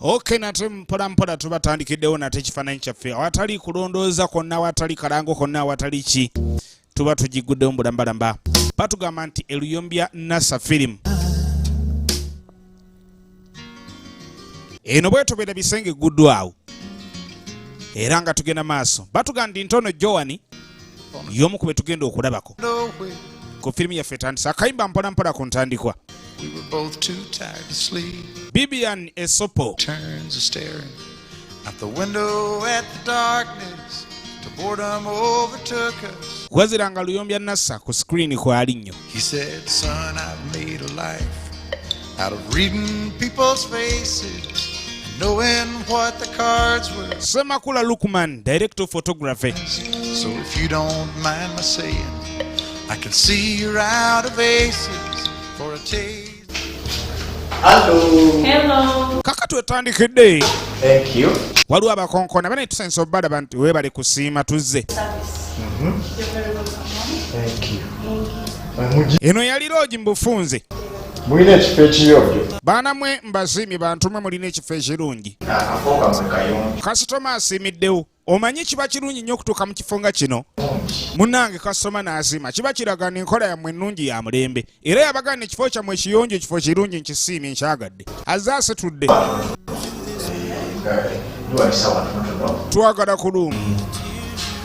Ok, nate mpola mpola tubatandikiddewo nate ekifaananyi kyaffe awatali kulondooza kwonna, awatali kalango konna, awatali ki, tuba tugiguddewo mbulambalamba. Batugamba nti eluyombya nasa firimu eno bwetobeera bisenge egguddwawo era nga tugenda maaso. Batugamba nti ntono Joani y'omu ku be tugenda okulabako ku firimu yaffe etandise akayimba mpola mpola ku ntandikwa. We were both too tired to sleep. Bibian Esopo. Turns of staring out the window at the darkness till boredom overtook us. Wazira nga Luyombya Nassa ku screen kwali nnyo. He said, "Son, I've made a life out of reading people's faces and knowing what the cards were. Semakula Lukman, director of photography. So if you don't mind my saying, I can see you're out of aces for a taste." Hello. Hello. Kaka twetandikidde. Thank you. Waliwo abakonkona bane, tusensa obalaba nti weebale kusiima, tuzze. Service. You're very welcome, mommy. Thank you. Mugi Eno yali loogi mu bufunze. Mulina ekifo ekiyonjo. Baana mwe mbasiimye, bantu mwe mulina ekifo ekirungi. Akafo kamwe kayonjo. Kasitoma asiimiddewo. Omanyi kiba kirungi nnyo okutuuka mu kifo nga kino, munnange, kasitoma n'asiima, kiba kiraga nti enkola yammwe ennungi ya mulembe. Era yabagamba ekifo kyammwe ekiyonjo, ekifo kirungi, nkisiimye, nkyagadde. Azze asitudde. Nga ndiwalisa wano ntono. Twagala ku room.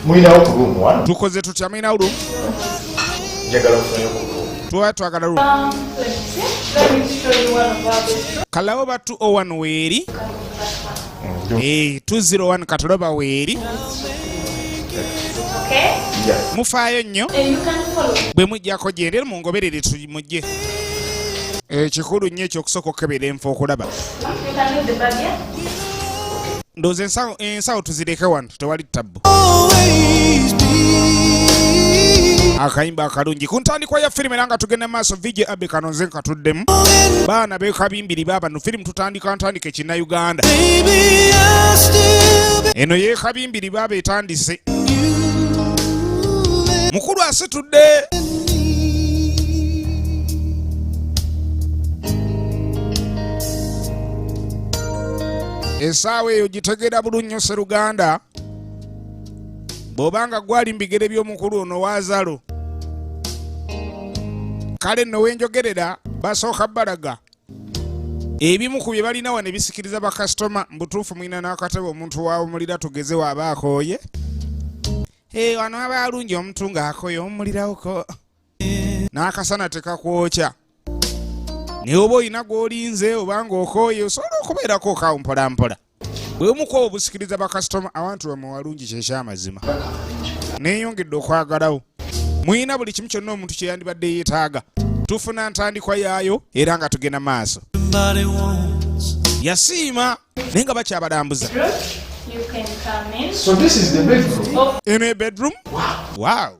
Mulinawo ku room wano? Tukoze tutya? Mulinawo room? Njagala okufunayo ku room. Tuba twagala room. Let me see. Let me show you one of our bedrooms. Kalawo ba 201 weeri. 201 katoloba weeri. Okay? Yeah. Mufaayo nnyo. And you can follow. Bwe mujjako gyende mungoberere, mujje. Ekikulu nnyo ekyokusooka okukebera enfa okulaba. You can leave the bag here. Ndowooza ensawo tuzireke wano, tewali tabbu. Akayimba akalungi ku ntandikwa ya firimu era nga tugenda maaso. VJ Abe kano nze nkatuddemu, baana bekabimbiri baabano. Firimu tutandika ntandika ekinnayuganda eno yekabimbiri baaba etandise. Mukulu asitudde. Essaawa eyo gitegeera bulungi nnyo seruganda, bw'obanga gwali mu bigere by'omukulu ono waazalo. Kale nno wenjogerera basooka balaga ebimu ku bye balina wano ebisikiriza bakasitoma. Mu butuufu mulina n'akatebe omuntu waawumulira, tugeze waaba akooye. Eh, wano aba alungi omuntu ng'akoye omulirawo n'akasana tekakwokya, naye oba olina gw'olinze oba ng'okooye osobola okubeerako okaawo mpola mpola. Bwe mukuwa obusikiriza bakasitoma, awantu wamwe walungi, kyekyamazima. Neeyongedde okwagalawo. Muyina buli kimu kyonna omuntu kye yandibadde yeetaaga. Tufuna ntandikwa yaayo era nga tugenda maaso. Yasiima naye nga bakyabalambuza. Room. You can come in. So this is the bedroom. Eno e bedroom, wow.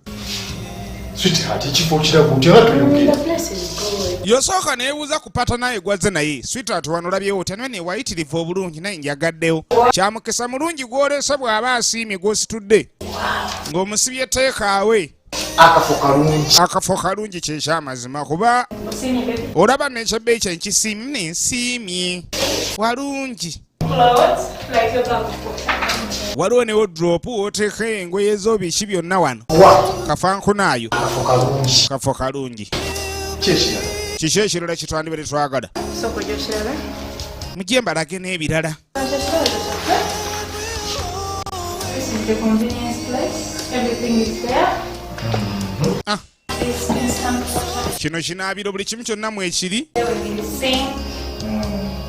Sweetheart, ekifo kiraga otya nga toyogera? The place is good. Yosooka neebuuza ku pata naye gwazze naye, "Sweetheart, wano olabyewo otya?" Naye newayitirivu obulungi, naye njagaddewo. Kyamukisa mulungi gw'olese bw'aba asiimye gw'ositudde ng'omusibye teekaawe. Akafo kalungi. Akafo kalungi, kyekyamazima, kuba Osiimye, baby? Olaba nekyebbeeyi kyenkisiimye, nensiimye walungi. Clothes, like your bag of Waliwo ne wardrobe w'oteeka engoye zo, biki byonna wano. Wa Kafankunaayo. Akafo kalungi. Kafo kalungi. Ki ekirala? Kiki ekirala kyetwandibadde twagala? Soko gy'okirabe. Mujje mbalage n'ebirala. This is the convenience place. Everything is there. Ah. This instant water. Kino kinaabiro, buli kimu kyonna mwekiri. There is sink.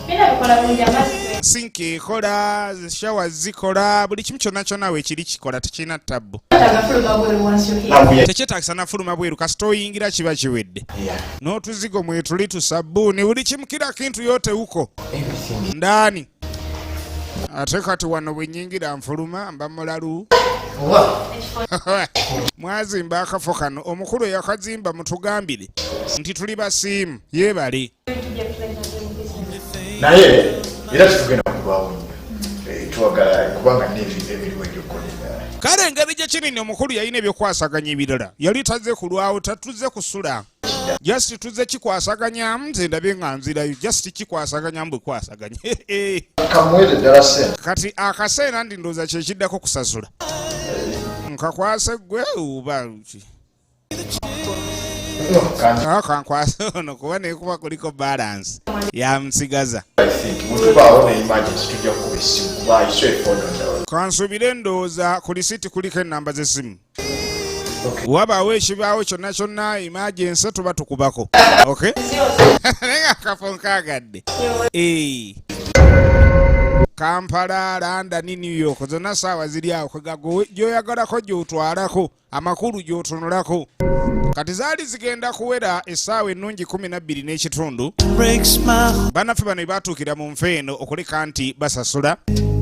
Bina bikola bulungi amazzi. Sink ekola, shower zikola, buli kimu kyonna kyonna weekiri kikola, tekirina tabbu. Tagafuluma bweru once you're here. Nabuya. Tekyetagisa nafuluma bweru, kasita oyingira kiba kiwedde. N'otuzigo mwetuli, tusabbuuni, buli kimu, kila kintu yote huko Everything. Ndaani. Ate kati wano bwe nyingira nfuluma mba mulalu. Wa Mwazimba akafo kano, omukulu eyakazimba mutugambire nti tuli basiimu, yeebale. Going to be a pleasure doing business. Naye era tetugenda kulwawo nnyo. Eh, twagala kubanga n'ebiriwo ebyokukola ebirala. Kale engeri gye kiri nti omukulu yalina ebyokwasaganya ebirala, yali tazze kulwawo, tatuze kusula. Kidda. Just tuzze kikwasaganyamu, nze ndabye nga nzirayo, just kikwasaganyamu bwekwasaganya. Kamuwere ddala sente. Kati akaseera ndi ndowooza kyekiddako kusasula, nkakwase gwe oba ki? No, kandi Ah, kankwase ono kuba nekuba kuliko balance yamusigaza. I think bwetubaawo ne emergency tujja kukuba essimu kuba I saw a phone on the Kansuubire ndowooza ku lisiti kuliko ennamba z'essimu. Okay. Wabaawo ekibaawo kyonna kyonna, emergency, tuba tukubako, okay? Naye nga akafo nkaagadde. Eh. Kampala, London, New York, zonna saawa ziri awo kwegago gyoyagalako, gyotwalako amakulu, gyotunulako. Kati zaali zigenda kuwera essaawa ennungi 12 n'ekitundu. Breaks my Bannaffe bano bwe batuukira mu nfa eno okuleka nti basasula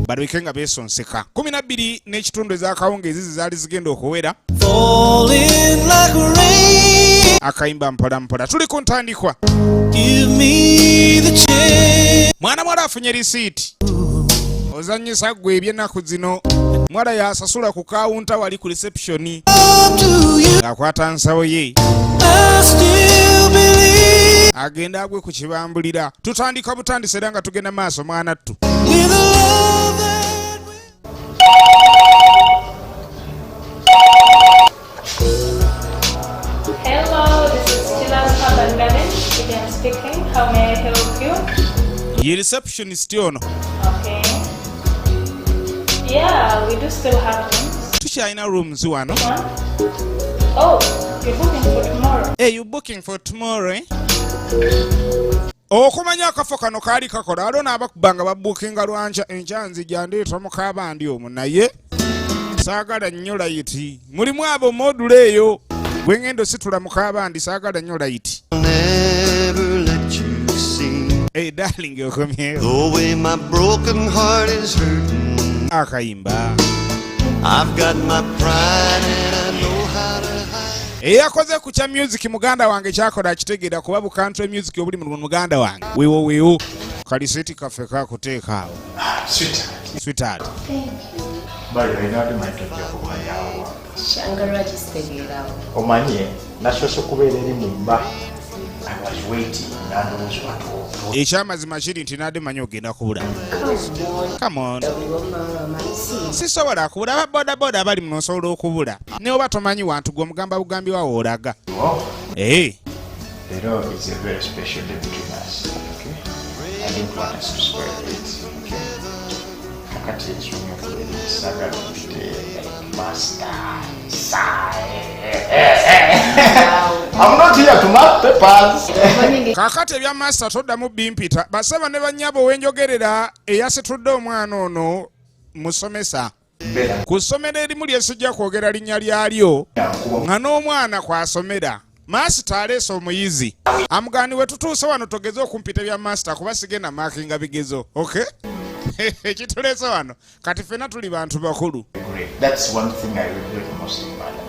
balabike nga beesonseka 12 n'ekitundu ez'akawungeezi ze zaali zigenda okuwera. Falling like rain. Akayimba mpola mpola, tuli ku ntandikwa. Give me the chance. Mwana mwala afunye risiiti, ozanyisa ggwe ebyennaku zino. Mwala yasasula ku kawunta wali ku reception. Up to you. Ng'akwata nsawo ye. I still believe Agenda agwe ku kibambulira. Tutandika butandise era nga tugenda maaso, mwana ttu. with a love that we Hello, this is Chilla's Pub and Garden. Vivian speaking. How may I help you? Ye receptionist ono. Okay. Yeah, we do still have rooms. Tukyalina rooms wano. One. Oh, you're booking for tomorrow. Hey, you booking for tomorrow, eh? Okumanya akafo kano kaali kakola alo n'abakuba nga babuukinga lwanca. Enkya nzija ndeeta mukabandi omwo, naye saagala nnyo light. Mulimu abo modula eyo gwe ngenda ositula mukabandi, saagala nnyo light. Never let you see Hey, darling, okomyewo. the way my broken heart is hurting. Akayimba. I've got my pride and I know how to hide. Eyakoze ku kya music, muganda wange, kyakola akitegeera kuba bu country music obuli mu muganda wange weewo weewo. Kalisiti kaffe kakuteeka awo. Sweetheart. Sweetheart. Thank you. Bali olina ate manyi tojja kubanyawo. Kyanga lwaki sitegeerawo? Omanye nasoose kubeera eri mu mba. I was waiting nandowooza watu. Ekyamazima kiri nti nadde manyi ogenda kubula. Come on. Come on. Buli Sisobola kubula. Aba bodaboda abali muno osobola okubula ne oba tomanyi wantu gwe omugamba bugambi wawe olaga. Eh, Leero is a very special day between us. Okay? I don't want us to spoil it. Okay? Kakati ensonga okubeera ekisagala mpite like master. Sir. I'm not here to mark papers. Kaakati ebya master toddamu bimpita. Basaba ne bannyabo, wenjogerera eyasitudde omwana ono musomesa Mbeera ku ssomero erimu lyesijja kwogera linnya lyalyo, nkuba. Nga n'omwana kw'asomera master aleese omuyizi amugani. We tutuuse wano togeze okumpita ebya master kuba sigenda maakinga bigezo, okay? Ekituleese wano kati ffenna tuli bantu bakulu. Regret. That's one thing I regret most in my life.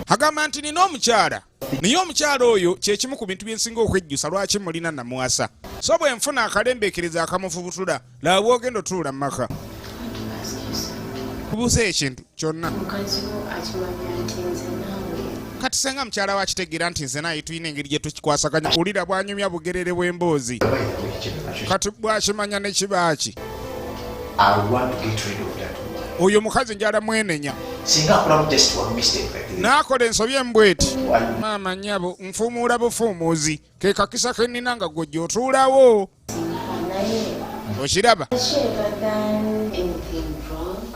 Agamba nti nina omukyala, naye omukyala oyo kyekimu ku bintu byensinga okwejjusa lwaki mulina namuwasa. So bwe nfuna akalembeekereza akamufubutula, laba bwogenda otuula mu maka kubuuza ekintu kyonna. Mukazi wo akimanya nti nze naawe? Kati senga mukyala we akitegeera nti nze naye tulina engeri gye tukikwasaganya? Ulira bwanyumya bugerere bw'emboozi. By the way, kino nakyo Kati bwakimanya ne kibaaki? I want to get rid of that woman. Oyo mukazi njala mwenenya. Singa akolamu just one mistake like this. N'akola ensobi embweti, I maama nnyabo, nfuumuula bufuumuuzi. Ke kakisa ke nnina nga gwojja otuulawo. Naye Okiraba? has she ever done anything wrong?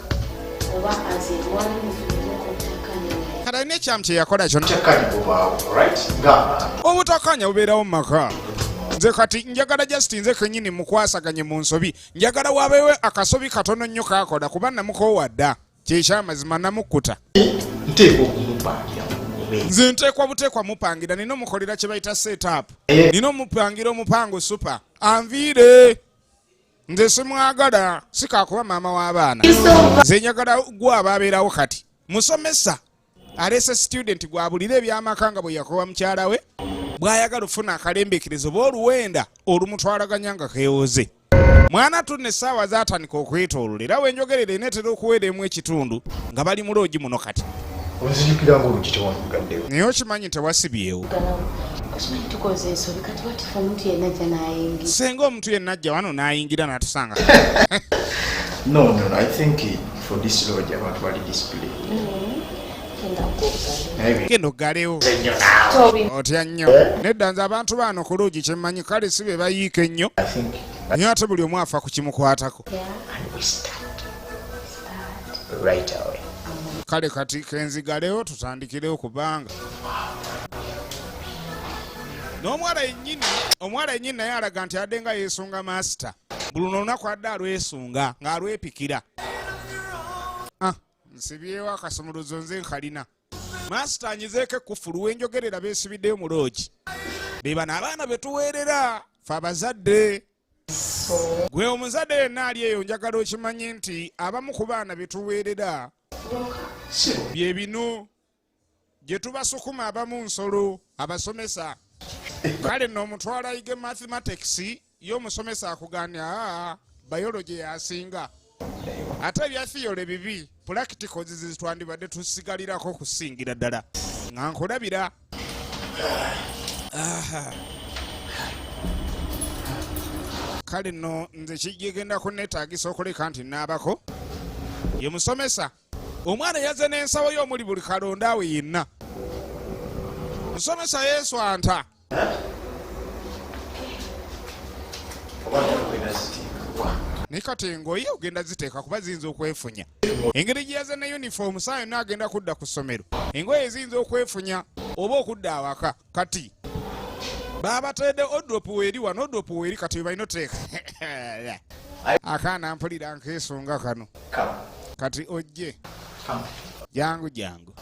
Oba as in wali mufunyeeko obutakkaanya naye? Kati alina ekyamu kye yakola kyonna? Kyakkanyi bubaawo, right? Ng'abantu. Obutakkaanya bubeerawo mu maka. Nze kati njagala just nze kennyini mukwasaganye mu nsobi. Njagala wabeewo akasobi katono nnyo kakola kuba namukoowa dda. Kyekyamazima, namukkuta. Nteekwa okumupangira mube. Nze nteekwa buteekwa mupangira. Nina omukolera kye bayita setup. Nina omupangira omupango super anviire. Nze simwagala, sikakuba maama w'abaana. Nze njagala gwe aba abeerawo. Kati musomesa aleese student gwabulira ebyamaka nga bwe yakowa mukyala we, bw'ayagala ofuna akalembekerezo oba oluwenda olumutwalaganya nga keewoze. Mwana tunne essaawa zaatandika okwetoolola, era wenjogerera eneetera okuweera emu ekitundu nga bali mu lodge muno kati. Onzijukira ng'oluggi tewalugaddewo. Naye okimanyi tewasibyewo. Okimanyi tukoze ensobi kati watifa omuntu yenna ajja n'ayingira. Senga omuntu yenna ajja wano n'ayingira n'atusanga. No, no, no. I think for this lodge abantu bali display. Genda oggalewo. Otya nnyo. Nedda nze abantu baano ku loogi kyemmanyi kale si be bayiika ennyo. Naye ate buli omu afa ku kimukwatako. Kale kati kenzigalewo tutandikirewo kubanga n'omuwala yennyini omuwala yennyini naye alaga nti adde nga yeesunga maasita buli luno olunaku adde alwesunga ng'alwepikira. Ah, nsibyewo akasumuluzo nze nkalina. Maasita anyizeeko ekkufulu wenjogerera beesibiddeyo mu loogi. Be bano abaana be tuweerera fe abazadde. Gwe omuzadde yenna ali eyo njagala okimanye nti abamu ku baana be tuweerera bye bino gye tubasukuma abamu nsolo abasomesa. Kale nno omutwala ayige mathematics ye omusomesa akugambye aa biology yasinga ate ebya theory bibi practicals zitwandibadde tusigalirako okusingira ddala nga nkulabira. Kale nno nze kijigenda kunneetaagisa okuleka nti naabako ye musomesa. Omwana yazze n'ensawo ye omuli buli kalonda we yenna. Musomesa yeeswanta. Naye kati engoye ogenda ziteeka kuba ziyinza okwefunya. Engeri gye yazze ne yunifoomu saa yonna agenda kudda ku ssomero. Engoye ziyinza okwefunya oba okudda awaka. Kati babateedde odrop weeri wano odrop weeri kati balina oteeka. Akaana mpulira nkeesunga kano. Kati ojje. Jangu jangu.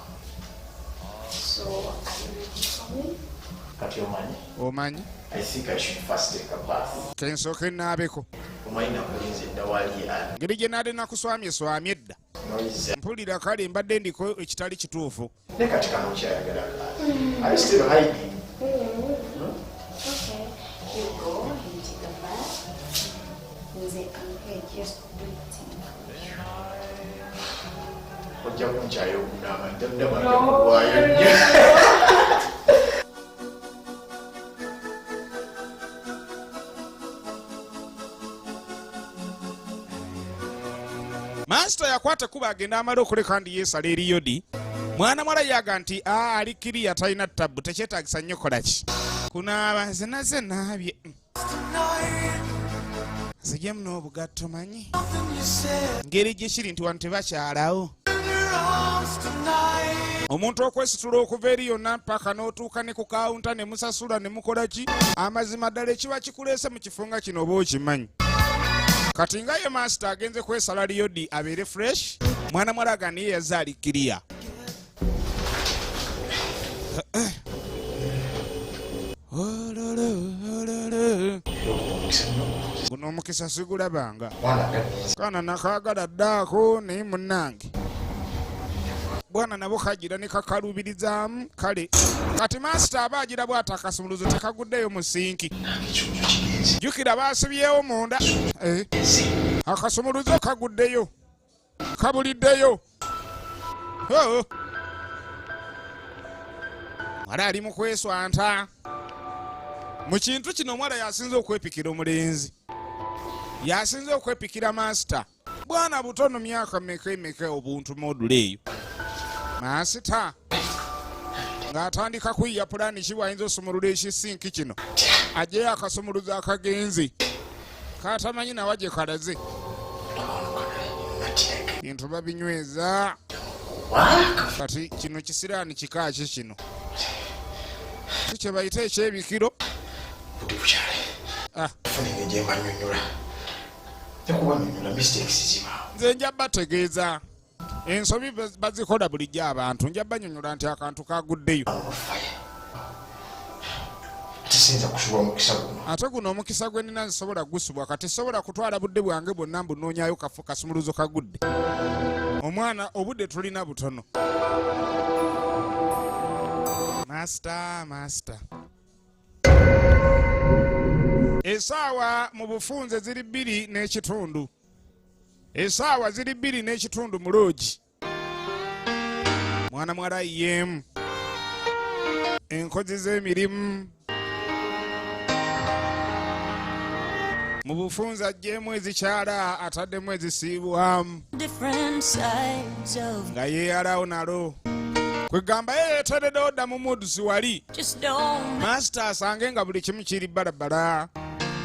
Kati omanyi? Omanyi? I think I should first take a bath. Kensooke nnaabeko. Omanyi nakulinze dda wali ani? Engeri gye naadde nakuswamye swamye dda. Noise. Mpulira kale mbadde ndiko ekitali kituufu. Ne kati kano okyayagala kaali. Are you still hiding? Okay, you go and take a bath. Nze I'm here just waiting. Ojja kunkyaya okunaaba nja ndaba nja kugwayo nnyo. Mansita yakwata ekkubo agenda amale okuleka ndi yeesala eriyodi. Mwana mwala yaga nti aa ali kiriya talina ttabbu tekyetaagisa nnyo kola ki kunaaba nze naze naabye. Nzijemu n'obugatto manyi ngeri gye kiri nti wano tebakyalawo. Omuntu okwesitula okuva eri yonna mpaka n'otuuka ne ku kawunta ne musasula ne mukola ki, amazima ddala ekiba kikuleese mu kifo nga kino oba okimanyi. Kati nga ye maasita agenze kwesala liyodi abeere fresh, mwana mwala aga niye yazze ali kiriya. Guno omukisa sigulabanga. Kaana nakaagala ddaako naye munnange. Bwana nabo kagira ne kakaluubirizaamu kale. Kati maasita aba agira bw'ati akasumuluzo tekaguddeyo mu sinki. Jjukira baasibyewo munda. Akasumuluzo kaguddeyo. Kabuliddeyo. Oh. Mwala ali mu kweswanta. Mu kintu kino omwala yasinze okwepikira omulenzi. Yasinze okwepikira maasita. Bwana butono myaka meka emeka obuntu modula eyo. Maasita ng'atandika kuyiya pulaani ki bw'ayinza osumulula ekisinki kino. Aggyeyo akasumuluzo akagenze. Katamanyi nawa gye kalaze. Bintu babinyweza. Kati kino kisiraani kika ki kino? Ki kye bayita ekyebikiro? Nze nja bategeeza. Ensobi bazikola bulijjo abantu. Nja banyonyola nti akantu kaguddeyo. Ate guno omukisa gwe nnina nsobola gusubwa kati sobola kutwala budde bwange bwonna mbunoonyayo kafu kasumuluzo kagudde. Omwana obudde tulina butono. Master, master. Essaawa mu bufunze ziri bbiri n'ekitundu. Essaawa ziri bbiri n'ekitundu mu loogi. Mwana mwala ayiyeemu enkozi z'emirimu mu bufunze aggyemu ezikyala ataddemu ezisiibwamu nga yeeyalawo nalo kwegamba ye yeeteredde odda mu moods wali master asange nga buli kimu kiri balabala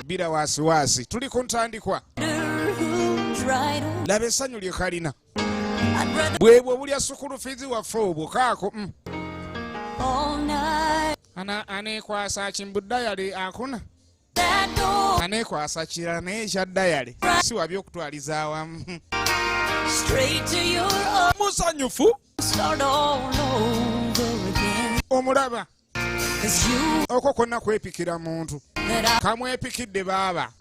bira wasiwasi tuli ku ntandikwa laba essanyu lye kalina bwebwo obulya sukulu fiizi waffe obwo kaako mm. Aneekwasa ki mbu dayale akuna aneekwasa kirala naye ekya dayale si wabi okutwaliza awamu musanyufu omulaba okwo kwonna kwepikira muntu kamwepikidde baaba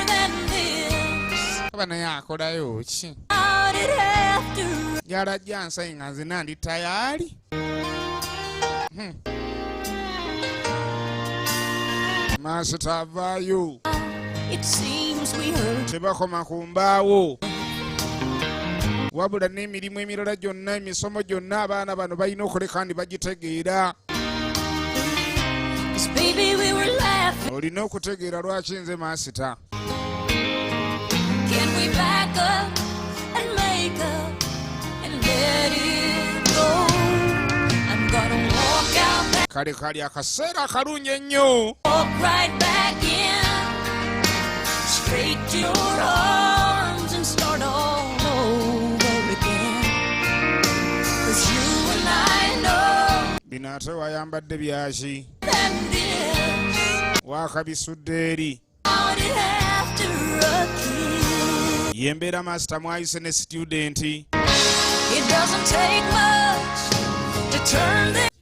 aba naye akolayo ki yalajja nsayi nga nzina ndi tayali Maaso tavaayo tebakoma ku mbaawo wabula n'emirimu emirala gyonna emisomo gyonna abaana bano balina okuleka ndi bagitegeera. Olina okutegeera lwaki nze maasita. Kale kali akaseera akalungi ennyo. Bino ate wayambadde byaki wakabisudde eri yembeera master mwayise ne student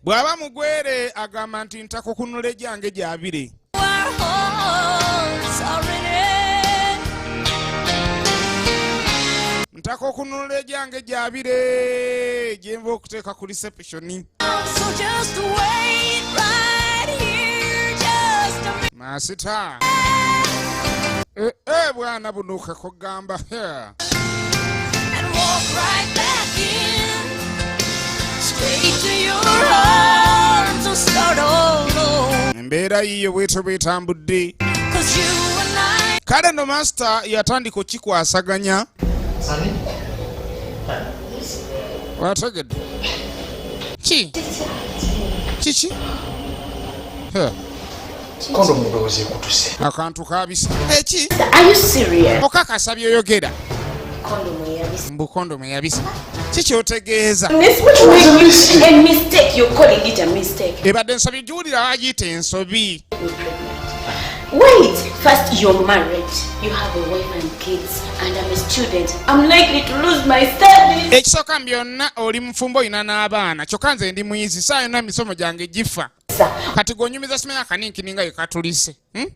bw'aba mugwere agamba nti ntakukunula egyange gyabire ntakukunula egyange gyabire gyenva okuteeka ku reception. Masita eh, eh, bwana buno kakugamba embeera yiyo bwetyo bwetambudde. Kale no master yatandika okikwasaganya wategedde ki kiki Kondomu ndowooza ekutuse. Akantu kabisa eki okakasa byoyogera mbu kondomu eyabisa kikyotegeeza ebadde ensobi giwulira wagiyita ensobi. Wait, first you're married, you have a wife and kids, and I'm a student. I'm likely to lose my studies. Ekisooka mu byonna oli mufumbo olina n'abaana kyokka nze ndi muyizi saa yonna emisomo gyange gifa kati gonyumiza simanya akaninkini nga yekatulise hmm?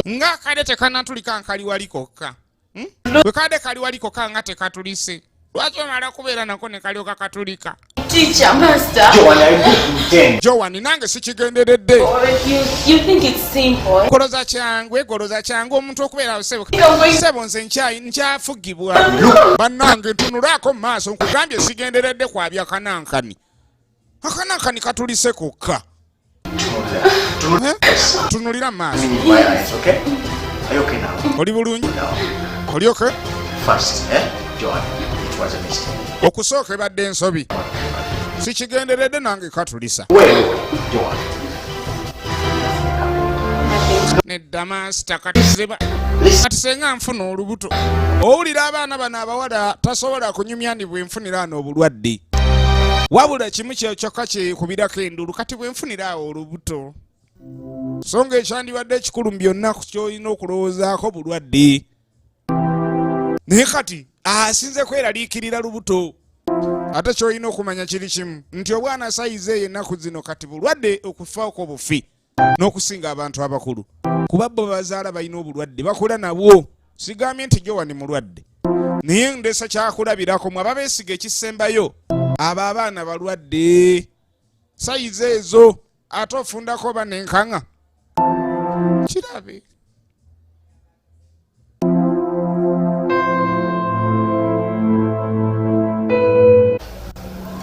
Nga akade tekanatulika nkali wali kokka hmm? Bwe kade kali wali kokka nga tekatulise lwaki omala kubeera nako ne kalyoka katulika? Joan nange sikigenderedde. Goloza kyangu egoloza kyangu omuntu okubeera sebo sebo nze nkyafugibwa bannange ntunulaako mu maaso nkugambye sigenderedde kwabya kanankani akanankani katulise kokka. Tunulira mu maaso. Oli bulungi oli okay? Okusooka ebadde ensobi sikigenderedde nange katulisa nedda master katiziba kati senga nfuna olubuto owulira abaana bano abawala tasobola kunyumya ndi bwenfunira ano obulwadde wabula kimu kyokka kyekubirako endulu kati bwenfunira awo olubuto so nga ekyandibadde ekikulu mu byonna kyolina okulowoozaako bulwadde naye kati asinze kweraliikirira lubuto ate kyolina okumanya kiri kimu nti obwana sayizi eyo ennaku zino kati bulwadde okufaako bufi n'okusinga abantu abakulu kuba bo bazaala balina obulwadde bakula nabwo sigambye nti jowani mulwadde naye ndesa kyakulabirako mwe ababeesiga ekisembayo abo abaana balwadde sayizi ezo ate ofundako oba nenkanga kirabe.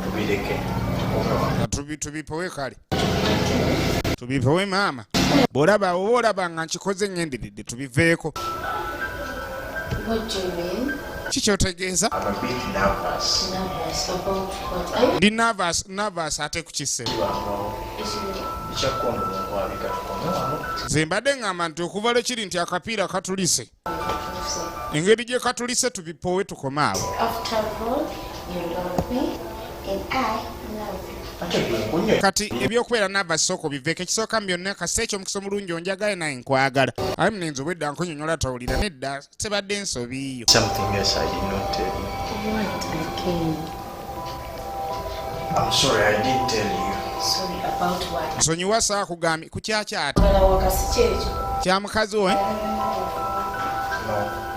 Tubireke. Tubipowe kale, tubipowe maama. Bw'olaba oba olaba nga nkikoze ŋŋenderedde, tubiveeko. What do you mean? Kikyotegeeza? I'm a bit nervous. Nervous about what? Are you Ndi nervous, nervous ate ku kisebo. Ekya kondomu nkwabika, tukome wano. Nze mbadde ŋŋamba nti okuva lwe kiri nti akapiira katulise, engeri gye katulise, tubipowe tukome awo. After all, you love me and I love you. Ate gwe nkunyo. Kati ebyokubeera nervous sooka obiveeko. Ekisooka mu byonna, kasita ekyomukisa omulungi onjagala, naye nkwagala. Aye munenzi, obwedda nkunyonyola tawulira. Nedda, tebadde ensobi yo. Something else I did not tell you. What again? I'm sorry I didn't tell you. Sorry about what? Nsonyiwa saakugambye ku kyakyata. Wala wakasi kyekyo. Kya mukazi we? No,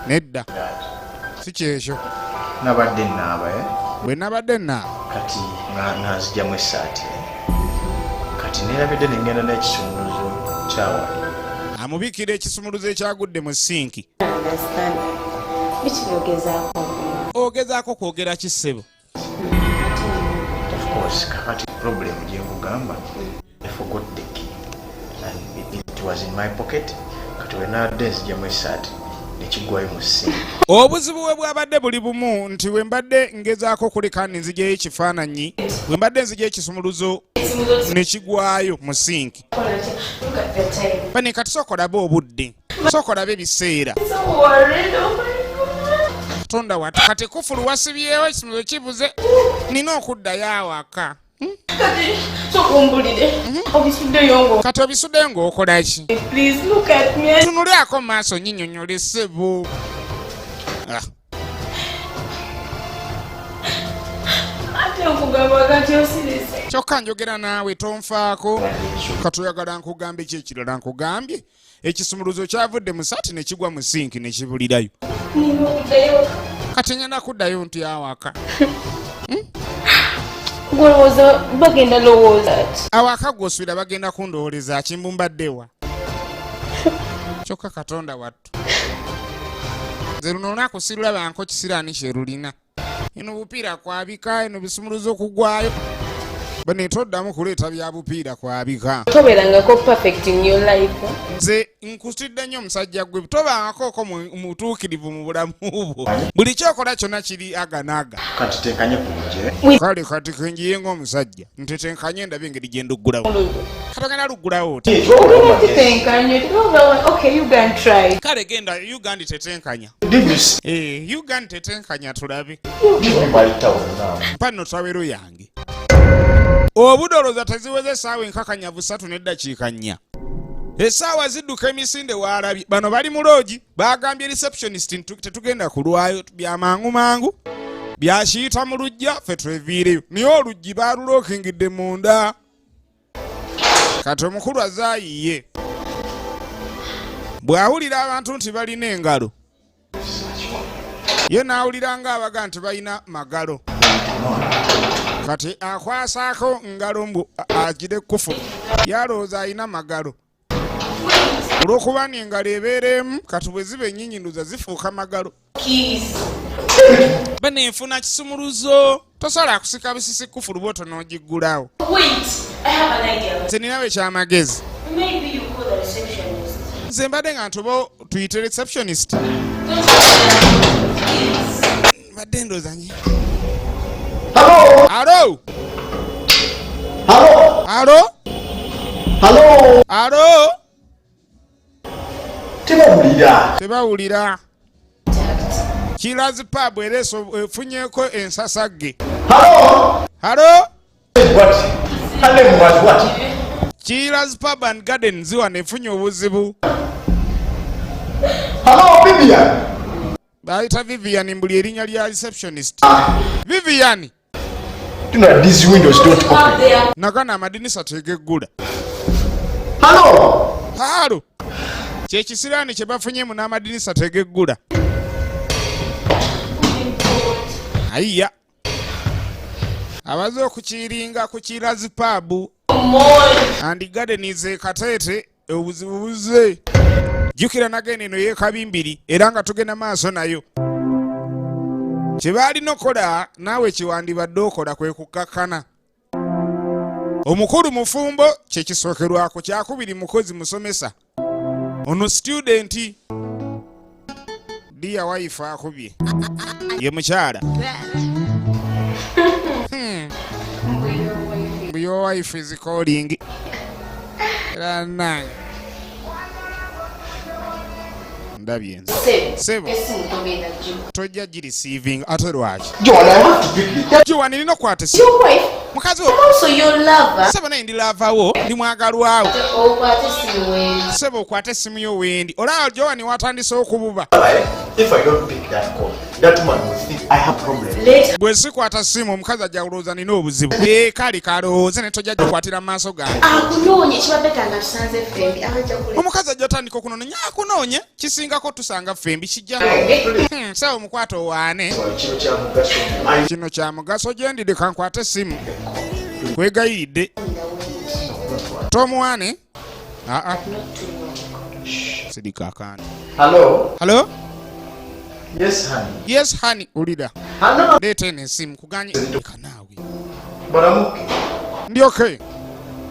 Nedda. that. Si kyekyo. Nabadde naaba, eh? Bwe nabadde naaba. Kati nga nzigyamu essaati, eh? Kati neerabidde ne ngenda n'ekisumuluzo kyawali. Amubikira ekisumuluzo ekyagudde mu sinki. Understand. Biki byogezaako? Ogezaako kwogera ki, ssebo? Of course, kakati problem gye nkugamba, I forgot the key and it was in my pocket. Kati we nabadde nzigyamu essaati nekigwayo mu sinki. Obuzibu bwe bwabadde buli bumu nti bwe mbadde ngezaako kuleka ndi nzigyayo ekifaananyi, bwe mbadde nzigyayo ekisumuluzo ne kigwayo mu sinki. Look at the time. Bane, kati sooka olabe obudde, sooka olabe ebiseera. So worried. Oh my God. Katonda watu, kati kufulu wasibyewo, ekisumuluzo kibuze, nina okuddayo awaka. Kati sokumbulire. Obisuddeyo ngo. Kati obisuddeyo ng'okola ki? Please look at me. Tunulyako mu maaso, nyinyonyola, ssebo. Ah, Ate nkugamba kati osirise. Kyokka njogera naawe tonfaako. Katoyagala nkugambye ki ekirala? Nkugambye ekisumuluzo kyavudde mu saati ne kigwa mu sinki ne kibulirayo. Nina okuddayo. Kati ngenda kuddayo nti awaka? Golowooza bagenda lowooza ati. Awaka gw'osuubira bagenda kundowooleza kimbumbaddewa? Kyokka Katonda wattu, nze luno olunaku sirulabanko kisiraani kyerulina. Eno bupiira kwabika, eno bisumuluzo okugwayo. Bane, toddamu kuleeta bya bupiira kwabika. Tobeerangako perfect in your life. Nze nkutidde nnyo omusajja gwe, tobangakooko mutuukirivu mu bulamu bwo. Buli kyokola kyonna kiri aganaga. Kati tenkanye ku lugye. Kale kati kenjiye ng'omusajja ntetenkanye, ndabe engeri gye nduggulawo. Kati ogenda luggulawo oti? Ogenda kitenkanye. Okay, you can try. Kale genda Uganda, tetenkanya. Did you see? Eh, Uganda tetenkanya tulabe. Give me my towel now. Mpa nno tawero yange. Obudoloza teziweze essaawa enkakanyavu 3:04. Essaawa zidduka emisinde. Waalabye bano bali mu loogi, bagambye receptionist nti tetugenda kulwayo, bya mangu mangu byakiyita mu lujja, ffe tweviireyo. Naye oluggi baalulookingidde munda. Kati omukulu azaayiye bw'awulira abantu nti balina engalo, ye n'awulira ng'abaga nti balina magalo. Kati akwasaako ngalo mbu agire kufulu, yalowooza alina magalo olw'okuba ni engalo ebeera emu. Kati bwe ziba ennyinyi nduza zifuuka magalo. Banenfuna kisumuluzo, tosobola kusika busisi kufulu bwoto n'ogiggulawo. Wait, I have an idea. Nze ninawe ekyamagezi. Maybe you call the receptionist. Nze mbadde nga ntuba tuyite receptionist. Don't worry, please. Mbadde ndooza nyi. Hello? Alo? Hello? Alo? Hello? Alo? Tebawulira. Tebawulira. Kilazi Pub era efunyeko ensasagge. Hello? Halo? What? Her name was what? Kilazi Pub and Gardens wano efunye obuzibu. Hello, Vivian. Bayita Vivian, mbuli erinnya lya receptionist Vivian. Do know these windows don't open. There. Nagana amadinisa tegeggula. Hello? Halo, kyekisiraani kye bafunyemu n'amadinisa tegeggula. Ayiya, abaze okukiringa ku Kilazi Pub and Gardens e Kateete, obuzibu buzze. Jjukira nagenda eno yeekabimbiri era nga tugenda maaso nayo. Kye baalina okukola naawe kiwandibadde okola kwe kukkakkana. Omukulu mufumbo, kyekisookerwako. Kyakubiri mukozi, musomesa. Ono student. Dear wife akubye ye mukyala. Your wife is calling. Era nange ndabye nze. Sebo. Esimu togenda gimu. Tojja gireceiving. Ate lwaki? Joan, I have to pick it. Joan, nina okwata essimu. Your wife. Mukazi wo. I'm also your lover. Sebo, naye ndi lover wo, ndi mwagalwawo. Okwate esimu wendi. Sebo, okwate essimu yo wendi. Olaba Joan watandise okububa. If I don't pick that call, that woman will think I have problems. Let Bwe sikwata simu, omukazi ajja kulowooza nina obuzibu. Ee, kale kalowooze, ne tojja gikwatira mu maaso gange. Akunoonye kiba better nga tusanze ffembi, abajja kule. Omukazi ajja otandika okunoonya, akunoonye, kisingako tusanga ffembi kijja. Sawa, omukwata owaane. Kino kya mugaso nnyo. Kino kya mugaso gye ndi, leka nkwate essimu. Kwegayiridde, tomuwaane. Aa. Not too long. Sirika akaana. Hello? Hello? Yes, honey. Yes, honey. Ulira. Hello? Leeta eno esimu kuganye. Leka naawe. But I'm okay. Ndi okay.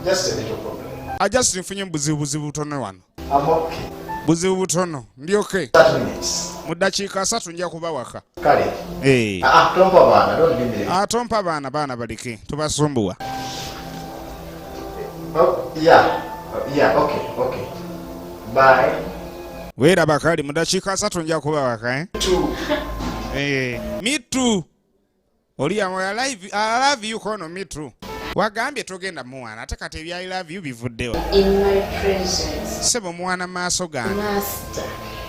Just a little problem. Ajasi nfunye buzibu, buzibu butono wano. I'm okay. Buzibu butono, ndi okay. 30 minutes. Mu ddakiika 30 nja kuba waka. Kale. Eh. Ah, ah, tompa baana. Don't leave me. Atompa baana, baana baleke, tubasumbuwa. Oh, yeah. Yeah, okay. Bye. Weeraba kali, mu ddakiika 30 nja kuba waka, eh? Two. Eh, me too. Oli I love, I love you kono, me too. Wagambye togenda muwana, ate kati ebya I love you bivuddewa. In my presence. Sebo, muwana maaso gange. Master.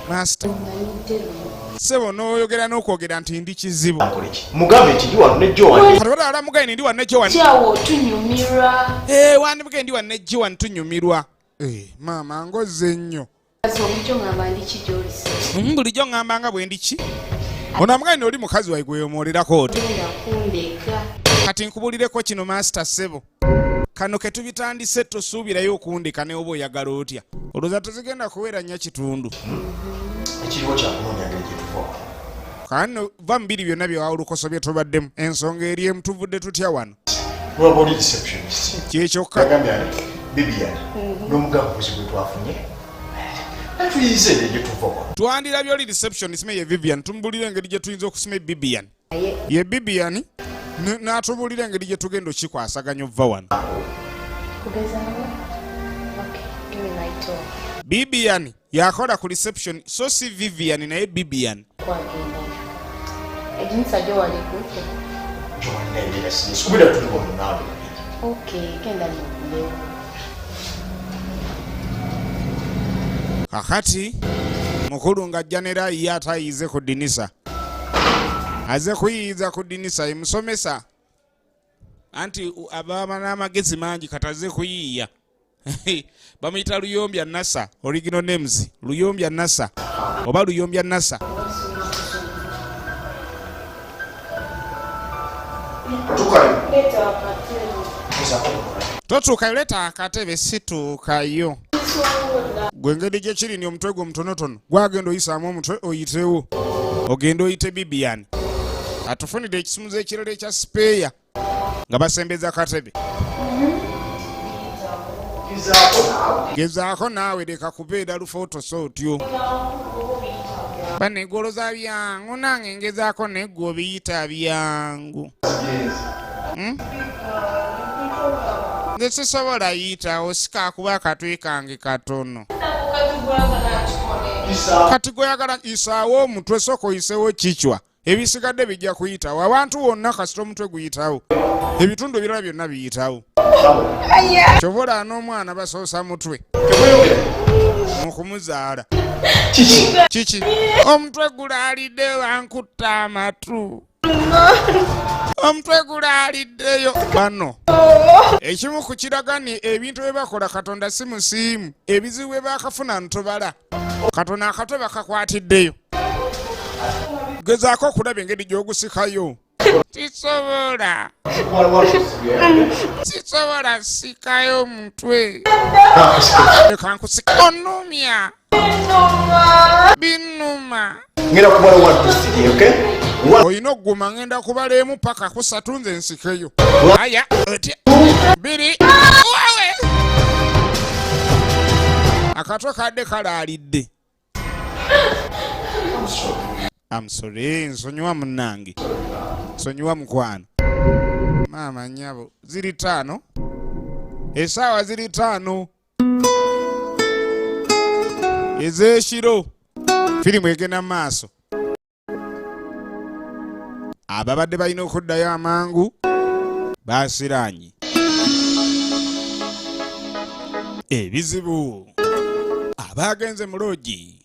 Master. Manyidde lumu. Sebo, n'oyogera n'okwogera nti ndi kizibu. Nkole ki? Mugambe nti ndi wano ne Joan. Kati wala mugaine ndi wanne Joan. Kyawo tunyumirwa. Eh, wandibugaine ndi wanne Joan tunyumirwa. Eh, maama ngozze nnyo. Kazi obulijjo ngamba ndi ki gy'oli? Bulijjo ŋŋamba nga bwe ndi ki? Ono amugaine oli mukazi waigwe yomuwolerako oti. Genda kundeka. Kati nkubulireko kino, master, ssebo. Kano ke tubitandise, tosuubirayo okundeka ne oba oyagala otya. Olowooza tezigenda kuwera nnya kitundu. Ekiriwo kyakunoonya ngeri gye tuva wano. Kano va mu biri byonna byewawulukoso bye tubaddemu. Ensonga eri emu, tuvudde tutya wano? Lwaba oli receptionist. Kyekyokka. Yagambye ani? Bibian. N'omugamba obuzibu bwe twafunye. Atuyize engeri gye tuva wano. Twandirabye oli receptionist me ye Vivian, tumubulire engeri gye tuyinza okusima Bibian. Ye Bibian n'atubuulira engeri gye tugenda okikwasaganya ova wano. Kugezaawo? Okay, give me my tour. Bibian yakola ku reception, so si Vivian, naye Bibian. Kwagendayo. Edinisa gyo waligudde. Joan naye embeera serious. Kubira tuli wano naawe. Okay, genda mugulewo. Kakati mukulu ng'ajja ne raayi, ate ayize ku ddinisa, aze kuyiyiza ku ddinisa. Emusomesa anti ababa n'amagezi mangi, kati aze kuyiiya. Bamuyita Luyombya Nasa, original names Luyombya Nasa oba Luyombya Nasa. Tukayo. Leeta akatebe. Totuukayo, leeta akatebe. Situukayo. Gwe engeri gye kiri ni omutwe gwe omutonotono gwagenda oyisaamu omutwe oyitewo, ogende oyite Bibian atufunire ekisumuzo ekirala ekya spare nga basembeza katebe. Gezaako naawe, leka kubeera lufootosa otyo. Banegoloza byangu, nange ngezaako neggwe obiyita byangu. Nze sisobola yitawo, sikakuba akatwe kange katono. Kati gweyagala isaawo omutwe, sooka oyisewo kicwa, ebisigadde bijja kuyitawo. Abantu wonna kasita omutwe guyitawo, ebitundu ebirala byonna biyitawo. Kyova olaba n'omwana basoosa mutwe mu kumuzaala. Kiki? Omutwe gulaalidde, bankutta amatu, omutwe gulaaliddeyo. Bano ekimu ku kiraga ni ebintu bye bakola Katonda si musiimu. Ebizibu bye bakafuna ntobala katono, akatwe bakakwatiddeyo. Gezaako okulaba engeri gy'ogusikayo. Tisobola, sisobola sikayo omutwe. Leka nkusika, onumya, binuma. Ngenda kubala 1 2 3, okay? Olina okuguma, ngenda kubala emu paka kusatu nze nsikeyo. Aya, otya bbiri, wawe akatwe kadde kalaalidde. I'm sorry, nsonyiwa munnange, nsonyiwa mukwano. Maama nnyabo, ziri 5, essaawa ziri 5 ez'ekiro. Firimu egenda mu maaso. Ababadde balina okuddayo amangu basiraanye ebizibu. Abagenze mu loogi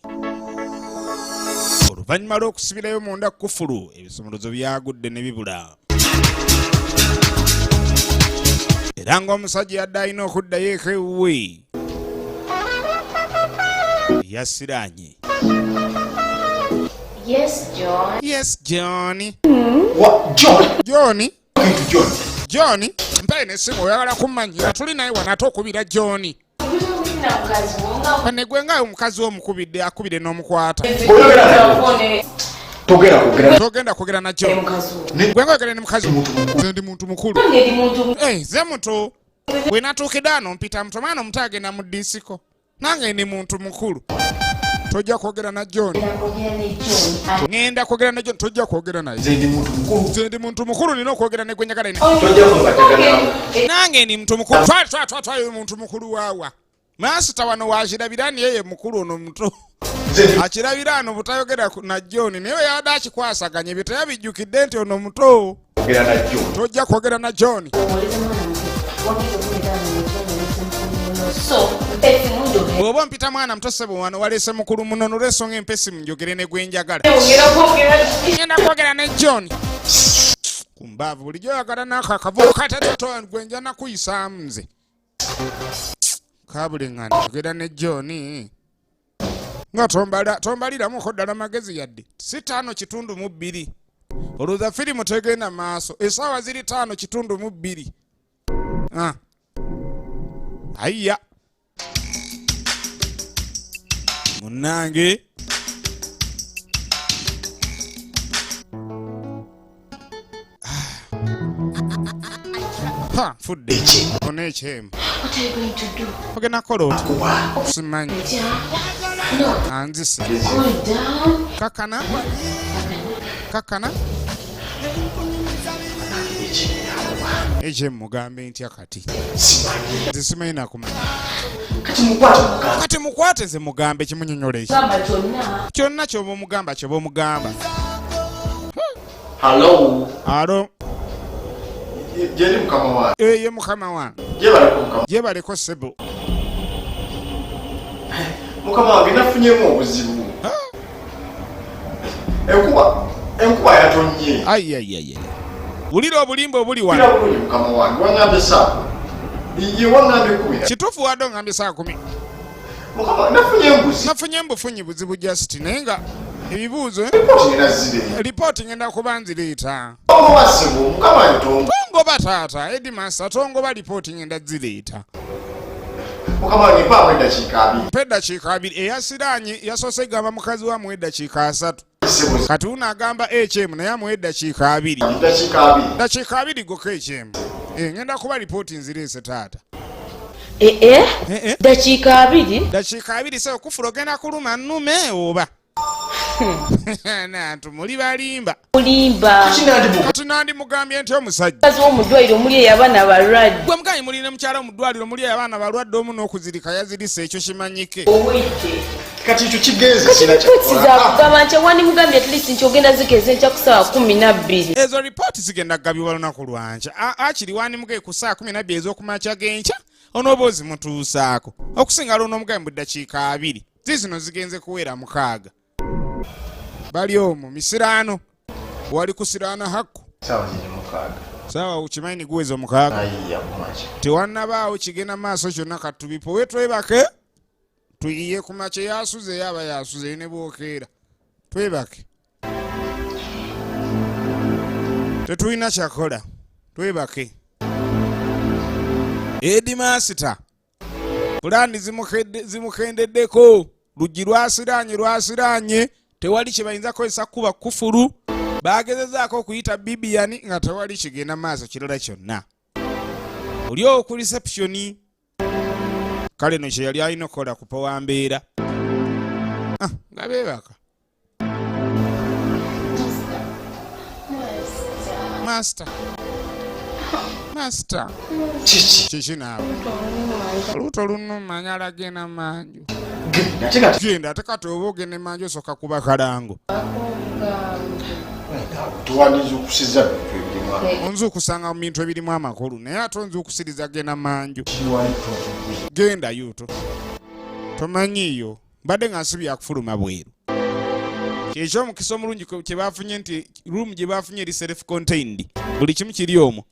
oluvannyuma lw'okusibirayo munda kufulu, ebisumuluzo byagudde ne bibula, era ng'omusajja yadde alina okuddayo eka ewuwe yasiraanye. Yes, John. Yes, John. What? John? John. Talking to John. John, mpaye nesimu, oyagala kummanyira tuli naye wano ate okubira John. Pane gwe nga omukazi w'omukubidde akubire n'omukwata. Togera kwogera. Togenda kwogera na John. Gwe nga oyogera ne mukazi. Nze ndi muntu mukulu. Eh, nze muto bwe natuukidde ano mpita muto. Mwana omuto agenda mu disiko, nange ndi muntu mukulu. Tojja kwogera na John. Ŋŋenda kwogera na John. Tojja kwogera naye. Nze ndi muntu mukulu. Nze ndi muntu mukulu, nina okwogera ne gwe njagala ina. Tojja kubatagana. Nange ndi muntu mukulu. Twa twa twa twa, muntu mukulu waawa maasita wano wakirabira niye ye mukulu, ono muto. Nze ndi Akirabira ano butayogera na John, naye bwe yabadde akikwasaganya ebyo teyabijjukidde nti ono muto. Kwogera na John. Tojja kwogera na John. So, esimu njogera. Bw'oba ompita mwana muto, ssebo, wano waleese mukulu muno, nolwensonga empesi munjogere ne gwe njagala. Ngenda kwogera ne John kumbaavu. Bulijjo oyagala naako akavubuka tatoto gwe nja nakuyisaamu nze kabuliŋŋana. Ogera ne John nga tombaliramuko ddala magezi yadde si 5:52. Olowooza firimu tegenda maaso? Essaawa ziri 5:52. Ah. Ayiya munnange. Ha, nfudde ona ekyemu. What are you going to do? Ogenda kukola oti? Simanyi. No. Anzise. Cool down. Kakana, kakana. Ekyemu mugambe ntya kati? Nze simanyi nakumanya. Kati mukwate mugamba. Kati mukwate ze mugambe kimunyonyola eki? Gamba kyonna. Kyonna kyoba omugamba, kyoba omugamba. Hello. Alo. Gyeri mukama wange. Eye mukama wange. Gyebaleko mukama. Gyebaleko ssebo. Mukama wange, nafunyemu obuzibu. Enkuba yatonye. Ayayaya, wulira obulimba obuli Wulira wano. bulungi mukama wange, waŋŋambye saa ye waŋŋambye 10. Kituufu, wadde ongambye saa 10. Mukama, nafunye embuzi. Nafunye mbufunyi buzibu just, naye nga ebibuuzo Ripooti ngenda zireeta. Lipooti ngenda kuba nzireeta. Tongoba ssebo, mukama wange, tongoba. Tongoba taata headmaster, tongoba, lipooti ngenda zireeta. Mukama wange, mpaamu eddakiika 20. Mpa eddakiika 20. Eyasiraanye yasoose gamba mukazi we amuwa eddakiika 30. Ssebo. Kati uno agamba HM naye amuwa eddakiika 20. Eddakiika 20. Dakiika 20 gokka HM. Eh, ngenda kuba lipooti nzireese taata. Eh, eh. Eh, eh. Dakiika 20. Dakiika 20 sebo, kufula ogenda kuluma nnume oba nantu muli balimba. Mulimba. Kati nandi mugambye nti omusajja Mukazi w'omu ddwaliro muli eyo abaana balwadde. Gwe mugayi muli ne mukyala mu ddwaliro muli eyo abaana balwadde, omu n'okuzirika yazirise, ekyo kimanyike. Owedde. Kati ekyo kigenze. Kati Sina ripooti kyakukola. zakugamba nti wandimugambye at least nti ogenda zikeeza enkya ku ssaawa 12. Ezo ripooti zigenda kugabibwa lunaku lwankya. Akiri wandimugaye ku saa 12 ez'okumakya g'enkya onooba ozimutuusaako okusinga lwonoomugaye mu ddakiika 20. Zizino zigenze kuwera 6, bali omwo misiraano wali kusiraana hakku. Saawa ziri 6. Saawa ukimanyi guweza 6. Ayiya kumakya. Tewannabaawo kigenda maaso kyonna, katubipowe twebake tuyiye ku makya. Yasuze yaba yasuze ne bwokeera twebake, tetulina kyakola, twebake. Headmaster pulaani zimukendeddeko, luggi lwasiraanye lwasiraanye, tewali kye bayinza kukozesa kuba kufulu. Bagezezaako okuyita Bibiani nga tewali kigenda maaso kirala kyonna. Oli owo ku reception. Kale no kye yali alina okukola kupowa mbeera. Ah, nga beebaka. Master. Master. Kiki? Kiki naawe? Olubuto lunnuma, njagala genda manju. Genda ate kati. Genda ate kati oba ogenda emanju osooka kuba kalango. Tuwandiza okusiza bintu ebirimu. Onzuukusanga mu bintu ebirimu amakulu, naye ate onzuukusiriza genda manju. Genda yuto. Tomanyiiyo. Mbadde nga nsi byakufuluma bweru. Kyekyomukisa omulungi kye bafunye nti room gye bafunye eri self contained. Buli kimu kiri omwo.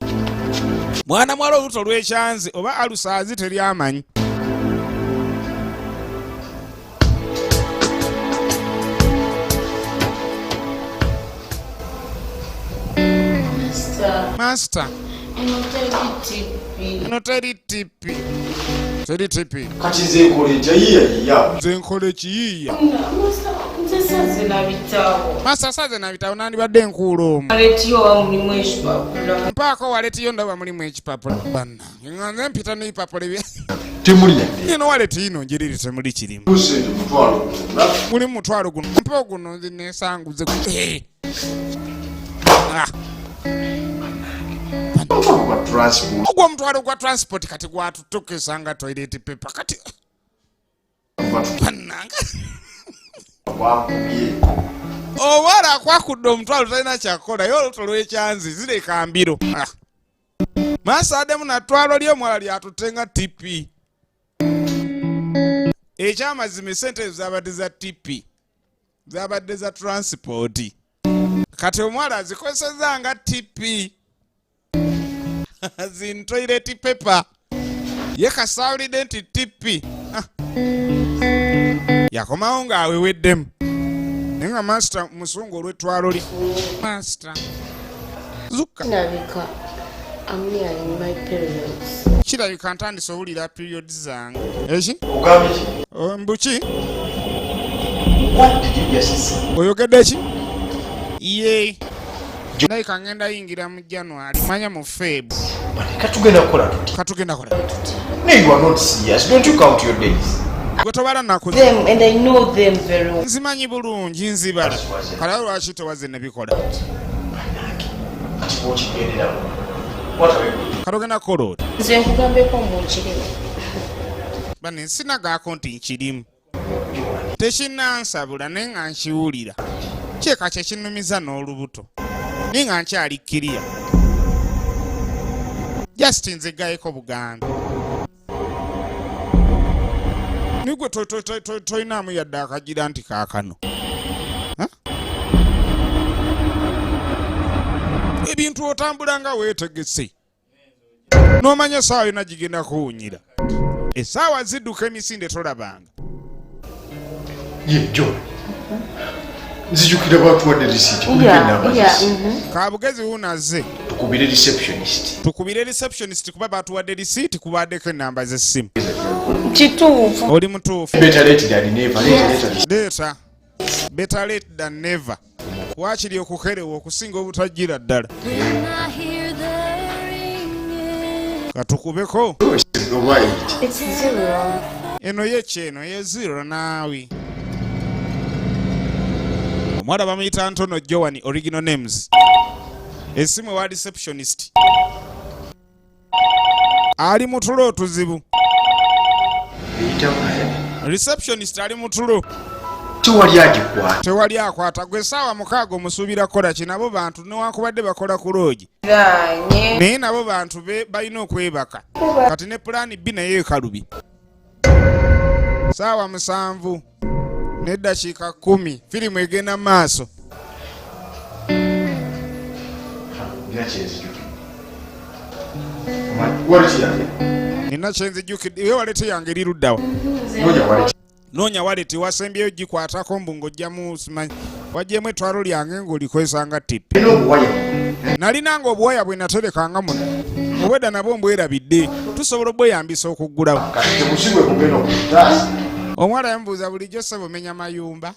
Mwana mwala olubuto lwekyanze oba alusaazi teryamanyi. Master, Master, eno teri TP. Eno teri TP. Teri TP. Kati nze nkola etya? Yiya yiya. Nze nkola ekiyiiya. Master, nze saze na bitabo. Master, saze na bitabo, nandibadde nkuula omwo. Wallet yo wa mulimu ekipapula. Mpaako wallet yo, ndaba mulimu ekipapula. Bannange, nga nze mpita n'ebipapula ebya Temuli yadde. Eno wallet yino njiriri, temuli kirimu. Sente 100,000. Mulimu 100,000 guno. Mpa guno nze nesanguze. Eh. Ah, 100 gwa transport. Ogwo 100 gwa transport kati gwatutukisa nga toilet paper kati. Bannange. Gwakubye. Owala akwakudde 100, talina kyakukola ye, oluto lwekyanzi zireka mbiro. Ah. Maaso addemu natwalo ly'omwala lyatutte nga TP. Ekyamazima esente ezo zabadde za TP, zabadde za transport. Kati omuwala azikozeseza nga TP zin toilet paper. Ye kasawulidde nti TP. Ah. Yakomawo ng'aweweddemu, naye nga master musungu olw'ettwalo lye. Master, zukka. Kirabika I'm nearing my periods. Kirabika ntandise owulira periods zange. Eki? Ogambye ki? Oh, mbuki? What did you just say? Oyogedde ki? Ye ndabika ngenda yingira mu January, manya mu Feb. But katugenda kukola tuti. Katugenda kola. No, you are not serious. Don't you count your days? Gwe tobala naku. Them and I know them very well. Nzimanyi bulungi, nzibala. Kale lwaki tewaze nebikola? Kati bw'okigenderamu. What are we going to Katugenda kukola oti. Nze nkugambeko mbu nkirimu. Bane sinagaako nti nkirimu, tekinansabula, naye nga nkiwulira kyeka kyekinumiza n'olubuto, naye nga nkyali kkiriya. Just nze gayeko bugambi nigwe tolinaamu yadde akagira nti kaakano. Ha? Ebintu otambula nga weetegese n'omanya essaawa yonna gigenda kuwunyira, essaawa zidduka emisinde tolabanga. Ye John, nzijukira batuwadde receipt kuliko enamba z'essimu. Kabugezi wuunazze. Tukubire receptionist. Tukubire receptionist kuba batuwadde risiiti, kubaddeko enamba z'essimu. Kituufu. Oli mutuufu. Better late than never. Leeta, leeta. Leeta. Better late than never, waakiri okukerewa okusinga obutajjira ddala. Katukubeko. Oba eight. It's zero. Eno ye kyeno ye zero. Naawe omuwala bamuyita Ntono Joan, original names. Esimu ewa receptionist, ali mu tulo otuzibu. Eyitamu naye. Receptionist ali mu tulo. Tewali agikwata. Tewali akwata. Gwe essaawa 6 omusuubira kukola ki? Nabo bantu, newankubadde bakola ku loogi, Ganye. naye nabo bantu balina okwebaka. Kati ne plan B naye ekalubi. Saawa 7:10, firimu egenda mu maaso. Nina kyenzijukira. Wallet yange. Nina kyenzijjukidde. Ye wallet yange eri luddawa? Noonya wallet. Noonya wallet wasembyeyo gikwatako mbu ng'ojjamu simanyi wajjemu etwalo lyange ng'olikozesa nga TP. Nina obuwaya. Nalinanga obuwaya bwe naterekanga muno, obwedda nabwo mbwerabidde. Tusobola obweyambisa okuggulawo. Kati tebusigwe kugenda okutaasa. Omuwala yamubuuza, bulijjo ssebo menya mayumba?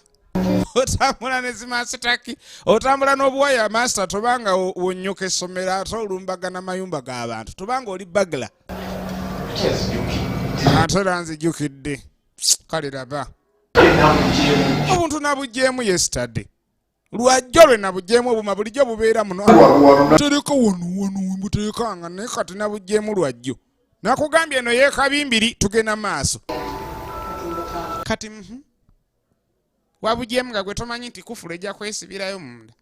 Otambula ne zimasitaki, otambula n'obuwaya master, tobanga wonyoka essomero ate olumbagana mayumba g'abantu, tobanga oli bagla. Ate era nzijukidde. Kale laba obuntu nabugyemu yesterday, lwajjo lwe nabugyemu obuma bulijjo bubeera muno tereka wano wano wembuteekanga, naye kati nabugyemu lwajjo. Nakugambye eno yeekabimbiri, tugenda maaso kati. Wabugyemu nga gwe tomanyi nti kufula ejja kwesibirayo munda,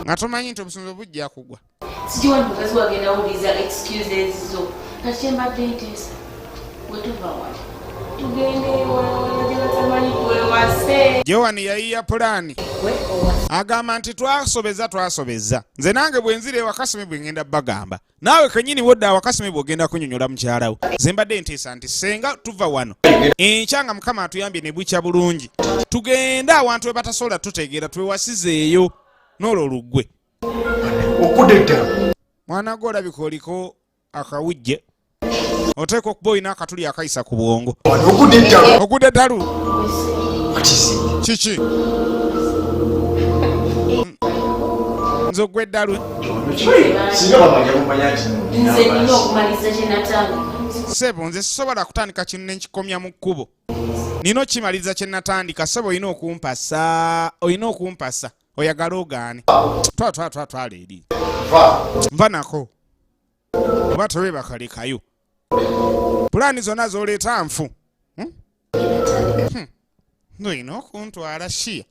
nga tomanyi nti obusunzu bujja kugwa. Sikiwa mukazi wagenda wuliriza excuses zo. Kati kyembadde nteesa, wetuva wano tugende ewalala gye batamanyi, twewase. Joan yayiya pulaani. Gwe owase. Agamba nti twasobeza, twasobeza. Nze nange bwe nzira ewaka simi bwe ngenda bagamba, naawe kenyini wodda awaka simi bw'ogenda kunyonyola mukyalawo. Nze mbadde nteesa nti senga tuva wano enkya nga Mukama atuyambye ne bukya bulungi, tugende awantu we batasobola tutegeera, twewasizeeyo n'olwo luggwe. Okudda eddala. Mwana gwe olabika oliko akawujje, oteeka okuba olina akatuli akayisa ku bwongo. Okudda eddala. Ogudde ddalu. What is it? Kiki nze ogwa eddalu? Singa bamanya bumanya nti Nze nina okumaliriza kye natandika. Sebo, nze sisobola kutandika kintu nenkikomya mu kkubo, nina okimaliriza kye natandika. Sebo, olina okumpasa, olina okumpasa, oyagala ogaane. Twa twa twa twala eri. Va. Nva nako oba teweebakalekayo, pulaani zonna z'oleeta nfu. Olina okuntwala shiya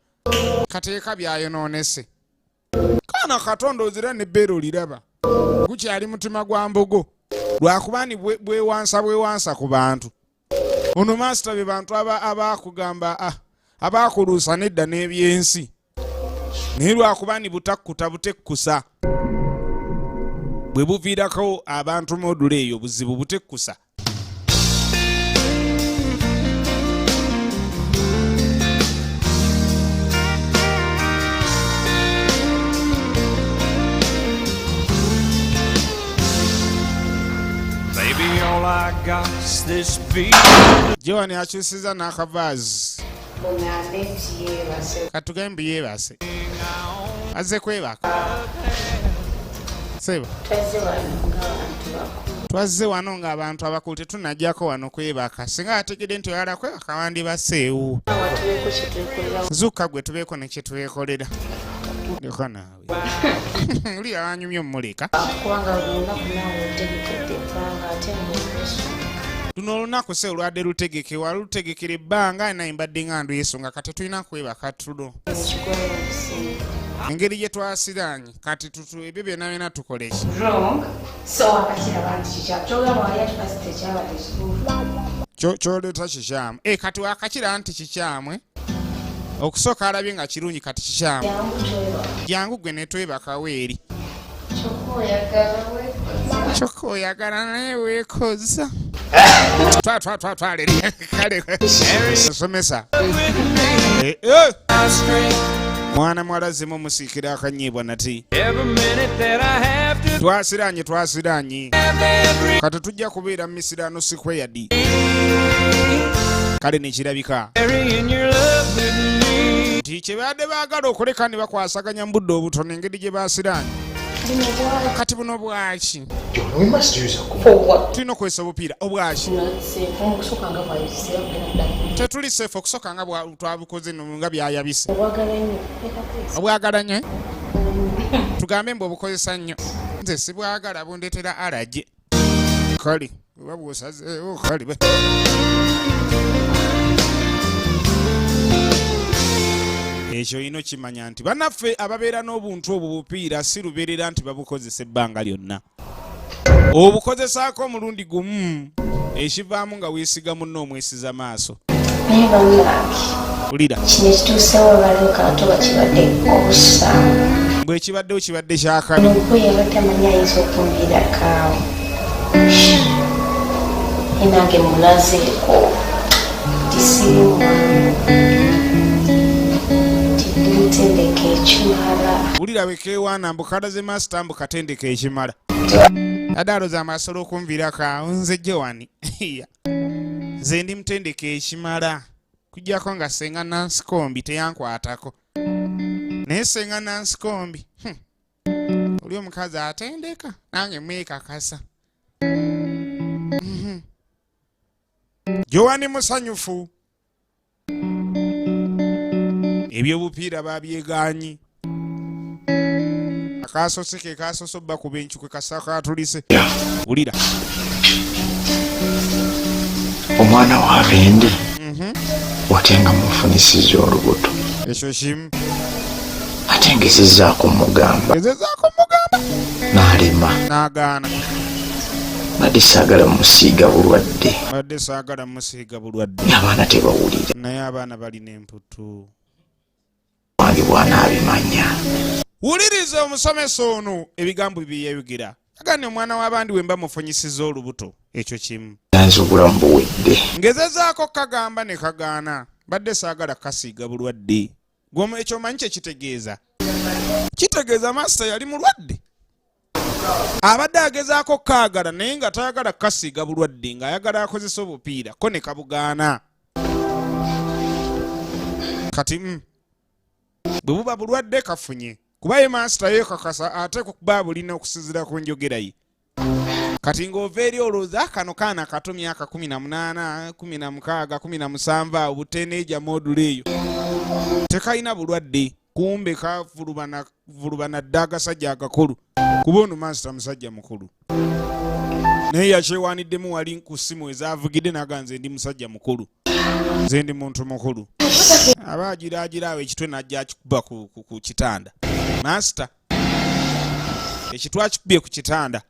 kateeka byayonoonese. Kaana katonda ozira nebbeera oliraba gukyali mutima gwa mbogo, lwakuba ni bwewansa bwewansa ku bantu. Ono master be bantu abakugamba abakuluusa nedda n'ebyensi, naye lwakuba ni butakkuta butekkusa bwe buviirako abantu modula eyo buzibu butekkusa. Baby, all I got's this beat. Joan akyusiza n'akavaazi. Muŋŋambe nti yeebase. Katugambe yeebase, azze kwebaka sebo. Twazze wano ng'abantu bakulu. Twazze wano ng'abantu abakulu, tetunajjako wano kwebaka. Singa ategedde nti oyagala kwebaka, wandibaseewo. Awa tubeeko kye twekolera. Zuuka gwe, tubeeko ne kye twekolera. Leka naawe, oli awanyumye omuleka. Kubanga buli lunaku naawe otegekedde ebbanga ate ng'olwesu. Luno olunaku se olwadde lutegeke, walutegekera ebbanga, naye mbadde nga ndwesunga. Kati tulina kwebaka tulo. Ekigwayo obusinga. Engeri gye twasiraanye kati tutu ebyo byonna byonna tukole ki? Wrong. So wakakiraba nti kikyamu, kyogamba wali at first tekyabadde kituufu. Kyoleeta kikyamu. E, kati wakakira nti kikyamu, eh? Okusooka alabye nga kirungi, kati kikyamu. Jangu twebaka. Jangu gwe netwebakawo eri. Kyokka oyagala weekoza. Kyokka oyagala naye weekoza. Twa twa twa twala eri. Kale nsomesa. Eh, eh. Mwana mwala zimu musiikira akanyiibwa nati. Every minute that I have to Twasiranye, twasiranye. have every Kati tujja kubeera mu misirano sikweyadi. Kale nekirabika in your love with me. Nti kyebadde baagala okuleka ne bakwasaganya mu budde obutono engeri gye basiranye. Bino bwaki? Kati buno bwaki? John, we must use a For what? Tulina okukozesa obupiira obwaki? Not safe. Okusooka nga bwayise kugenda kuddamu. Tetuli safe okusooka nga twabukoze no nga byayabise. Obwagala nnyo. Leka kwesa. Obwagala nnyo, eh? Tugambe mbu obukozesa nnyo, nze sibwagala, bundetera allergy. Kale oba bwosazeewo, kale ekyo olina okimanya nti bannaffe ababeera n'obuntu obwo bupiira si lubeerera nti babukozesa ebbanga lyonna, obukozesaako omulundi gumu, ekivaamu nga weesiga munno omwesiza maaso. Naye bannange, Wulira. Kino ekituusewo olwaleero katoba kibadde obusango. Bwe kibaddewo kibadde kyakabi. Nubwo yabadde amanyi ayinza okunviirako awo, nange mulazeeko nti siri mwangu, nti ndi mutendeke ekimala. Wulira bwe keewaana mbu kalaze master mbu katendeke ekimala, adaalo zamba asobola okunviirako awo. Nze Joani, nze ndi mutendeke ekimala. Kujjako nga senga Nansikombi teyankwatako. Naye senga Nansikombi, oli omukazi atendeka, nange mwekakasa. Joani musanyufu. Ebyobupiira babyegaanyi. Akaasose ke kaasose obba ku benki kwe kasakaatulise. Wulira. Omwana wa bendi watya nga mufunisiza olubuto. Ekyo kimu. Ate ngezezzaako mugamba. Ngezezzaako mugamba. N'alema. N'agaana. Mbadde saagala musiiga bulwadde. Mbadde saagala musiiga bulwadde. Abaana tebawulira. Naye abaana balina emputu. Wange bw'anaabimanya. Wuliriza omusomesa ono ebigambo bye yayogera. Agambye omwana w'abandi we mba mufunyisiza olubuto. Ekyo kimu. Nze obulamu buwedde. Ngezezaako kagamba ne kagaana. Mbadde saagala kasiiga bulwadde. Gwe ekyo omanyi kye kitegeeza? Kitegeeza maasita yali mulwadde. Abadde agezaako kaagala naye nga tayagala kasiiga bulwadde, ng'ayagala akozesa obupiira ko ne kabugaana. Kati bwe buba bulwadde kafunye. Kuba ye maasita yeekakasa ate kuba bulina okusinziira ku njogera ye. Kati ng'ova eri olowooza kano kaana kato myaka 18, 16, 17 awo buteneeja modula eyo. Tekalina bulwadde. Kumbe kavulubana dda agasajja agakulu. Kuba ono maasita musajja mukulu. Naye yakyewaaniddemu wali ku ssimu ezaavugidde n'agamba nze ndi musajja mukulu. Nze ndi muntu mukulu. Aba agiraagira awo ekitwe n'ajja akikuba ku kitanda. Maasita ekitwe akikubye ku kitanda.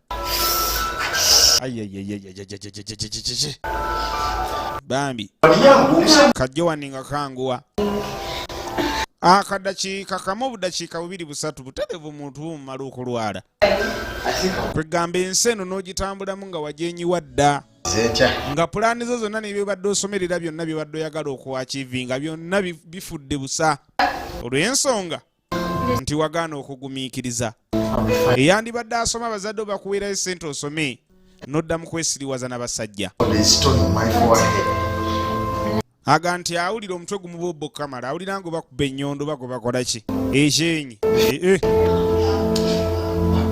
Bambi kajjo waninga kanguwa. Akadakiika kamu obudakiika bubiri busatu butereevu muntu bumumala okulwala. Kwegamba ensi eno n'ogitambulamu nga wagyenyiwa dda. Nga pulaani zo zonna n'ebyobadde osomerera byonna byobadde oyagala okuachivinga byonna bifudde busa. Olw'ensonga nti wagaana okugumiikiriza. Eyandibadde asoma abazadde bakuweerayo ssente osome n'odda mu kwesiriwaza n'abasajja. Aga nti awulira omutwe gumubobbo kamala, awulira ngo bakuba ennyondo bago bakola ki? Ekyenyi.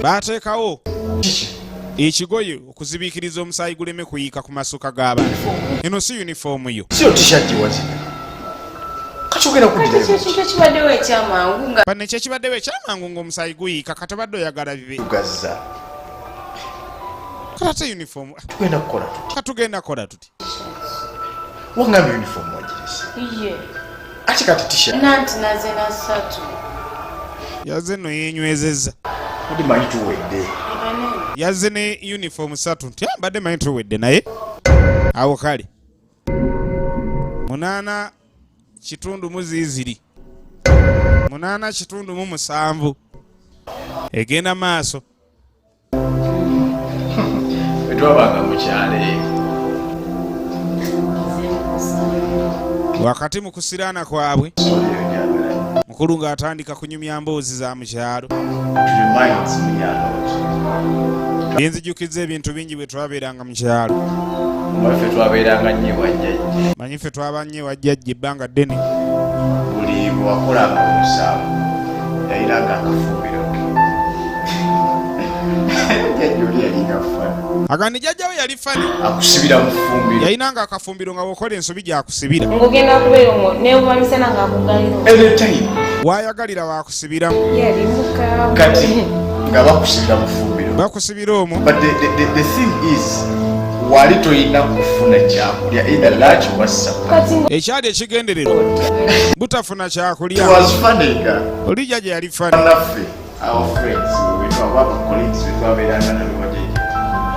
Baateekawo ekigoye okuzibiikiriza omusaayi guleme kuyiika ku masuka g'abantu. Eno si yunifoomu yo. Si t-shirt wazina. Kati ogenda kuddira Kati ekintu ekibaddewo ekyamangu nga Bano ekyekibaddewo ekyamangu ng'omusaayi guyiika kati obadde oyagala bibe. Tugazza. Kati ate yunifoomu. Tugenda kukola tuti. Kati tugenda kukola tuti. Wangambye yunifoomu wagirese. Iye. Ate kati t-shirt. Nanti naze na ssatu. Yazze nno yeenywezezza. Mbadde manyi tuwedde. Yazze ne yunifoomu ssatu nti mbadde manyi tuwedde naye awo kale. 8 kitundu mu ziiziri. 8 kitundu mu 7. Egenda maaso. Bwe twabanga mu kyalo eyo. Wakati mu kusiraana kwabwe, mukulu ng'atandika kunyumya mboozi za mu kyalo. Binzijukiza ebintu bingi bwe twabeeranga mu kyalo. Manyi ffe twabeeranga nnyo ewa jjajja. Manyi ffe twaba nnyo ewa jjajja ebbanga ddene. Buli bwe wakolanga omusango yayinanga akafumbiro ke. Jjajja oli yalinga funny. Agandi jjajja we yali funny. Akusibira mu ffumbiro. Yayinanga akafumbiro nga bw'okola ensobi gy'akusibira. Ng'ogenda kubeera omwo ne bwa misana ng'akuggalira. Anytime. Waayagalira waakusibiramu. Yali mukambwe. Kati nga bakusibira mu ffumbiro. Bakusibira omwo. But the thing is, wali toyina kufuna kyakulya either lunch oba supper. Ekyali ekigendererwa butafuna kyakulya. It was funny nga Oli jjajja yali funny. Bannaffe, our friends, we were colleagues, we twabeeranga nabo bajjajja.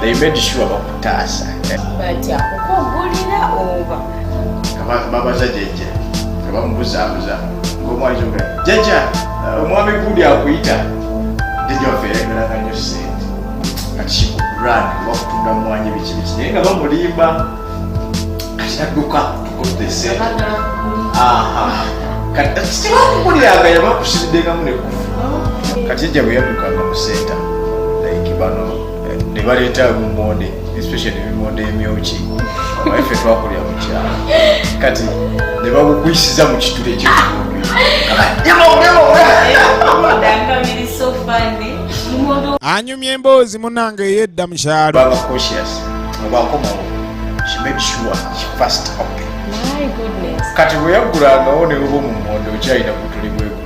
They made sure bakutaasa. Batya kukugulira oba? Nga babaza jjajja, nga bamubuzaabuza. Ng'omwami kyogera, jjajja, omwami gundi akuyita. Jjajja waffe yayagalanga nnyo ssente. Kati she could run, oba kutunda mmwanyi biki biki. Naye nga bamulimba. Kati adduka to go to the center. Aha. Kati tebakuguliranga, yabakusiriddengamu ne kufu. Kati jjajja bwe yaddukanga mu center, like bano, ne baleeta ebimonde, especially ebimonde emyoki. Omanyi ffe twakulira mu kyalo. Kati ne bagukuyisiza mu kitule Anyumya emboozi munange eyedda mu kyalo. Kati bwe yaggulangawo ne buba omummonde okyalina gutuli bwegu.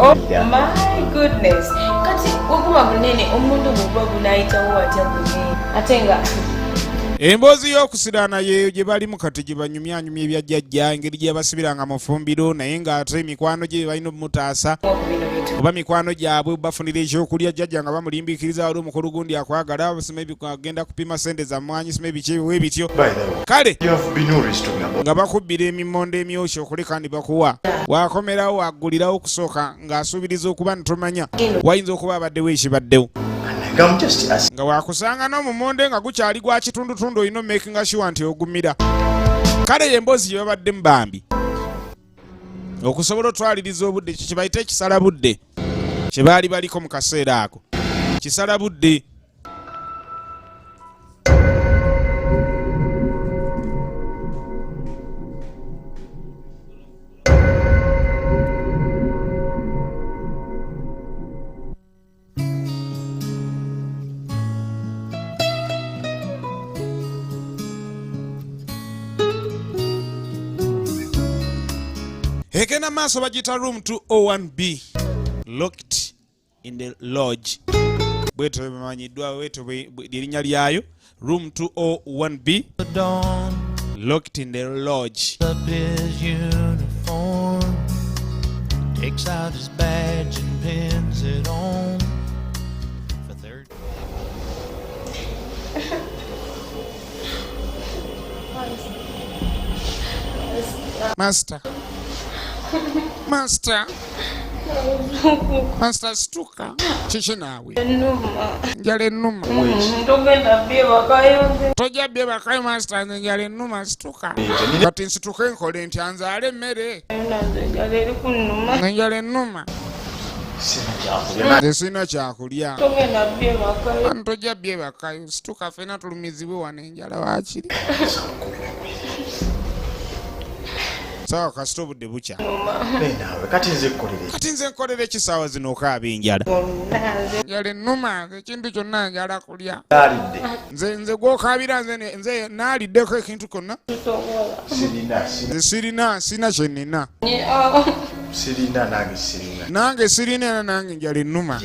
Oh, my goodness. Kati oguba munene omundo bweguba gunayitawo watya munene ate nga Emboozi y'okusiraana yeeyo gye balimu kati gye banyumyanyumya ebya jjajja, engeri gye yabasibiranga mu ffumbiro naye ng'ate mikwano gye balina omutaasa oba mikwano gyabwe bafunira ekyokulya jjajja nga bamulimbiikiriza waliwo omukulu gundi akwagala sima agenda kupima sente za mmwanyi sima ebiki ebiwe bityo kale nga bakubbira emimmonde emyokye okuleka ndi bakuwa wakomerawo aggulirawo okusooka ng'asuubiriza okuba ntomanya wayinza okuba abaddewo ekibaddewo nga wakusanga n'omumonde nga gukyali gwa kitundutundu olina omakinga sure nti ogumira. Kale ye emboozi gye babaddemu bambi okusobola otwaliriza obudde ekyo kye bayita ekisala budde kye baali baliko mu kaseera ako kisala budde. Egenda maaso bagiyita room 201B locked in the lodge, bwetyo bwemanyiddwa bwetyo lyerinnya lyayo room 201B locked in the lodge. Up his uniform, takes out his badge and pins it on. For third. Master. Master. Master situka. Kiki naawe? Njala ennuma. Togenda byebakayo. Tojja byebakayo master, nze njala ennuma situka. Kati nsituke nkole ntya nzaale emmere. Njala eri kunnuma. Nze njala ennuma. Nze sirina kyakulya. Togenda byebakayo. Tojja byebakayo. Situka ffenna tulumizibwe wano enjala waakiri. Sawa kasita obudde bukya. Kati nze nkolere. Kati nze nkolere ki saawa zino okaaba enjala? Njala ennuma ekintu kyonna njala kulya. Nze nze gw'okaabira nze nze naaliddeko ekintu kyonna. Nze sirina sirina kye nnina. Sirina nange sirina. Nange sirina era nange njala ennuma.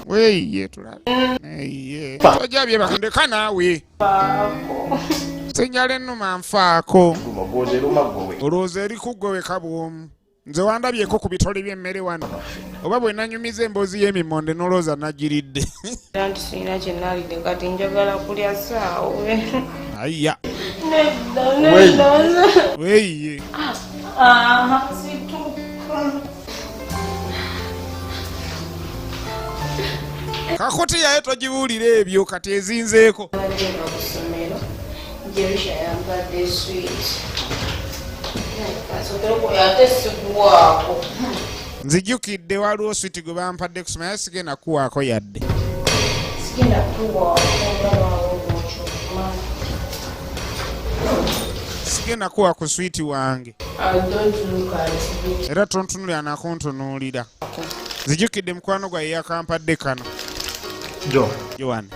Weeyiye tulabe. Eyiye. Tojja byebaka ndeka naawe. Nze njala ennuma nfaako. Olowooza eri ku ggwe weka bw'omu. Nze wandabyeko ku bitole by'emmere wano. Oba bwe nanyumiza emboozi y'emimmonde n'olowooza nagiridde. Anti sirina kye naalidde kati njagala kulya saawe. Ayya. Nedda nedda. Weeyiye. Aha, situka. Kakuti yayo togibuulira ebyo kati ezinzeeko. Bagenda ku ssomero, Jerusha yampadde sweet. Ate sikuwaako. Nzijukidde waliwo switi gwe bampadde kusoma naye sigenda kuwaako yadde. Sigenda kuwaako nga naawe bw'okyoma. Sigenda kuwa ku switi wange. I don't look at it. Era tontunuulira nakuntunuulira. Nzijukidde mukwano gwaye yakampadde kano. Jo. Joan.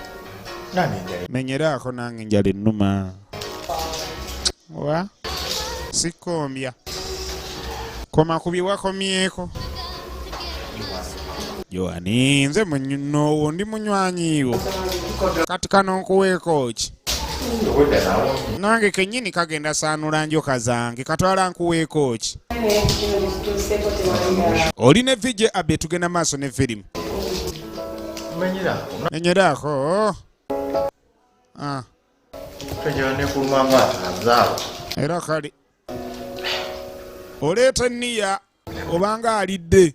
Nange njala. Menyeraako nange njala ennuma. Wa? Sikombya. Koma ku bye wakomyeko. Joani, nze munoowo ndi munywanyi wo. Kati kano nkuweeko ki? Nange kennyini kagenda saanula njoka zange katwala nkuweeko ki? Oli ne VJ Abe tugenda maaso ne firimu. Menyeraako. Ah. Era kale oleeta enniya obanga alidde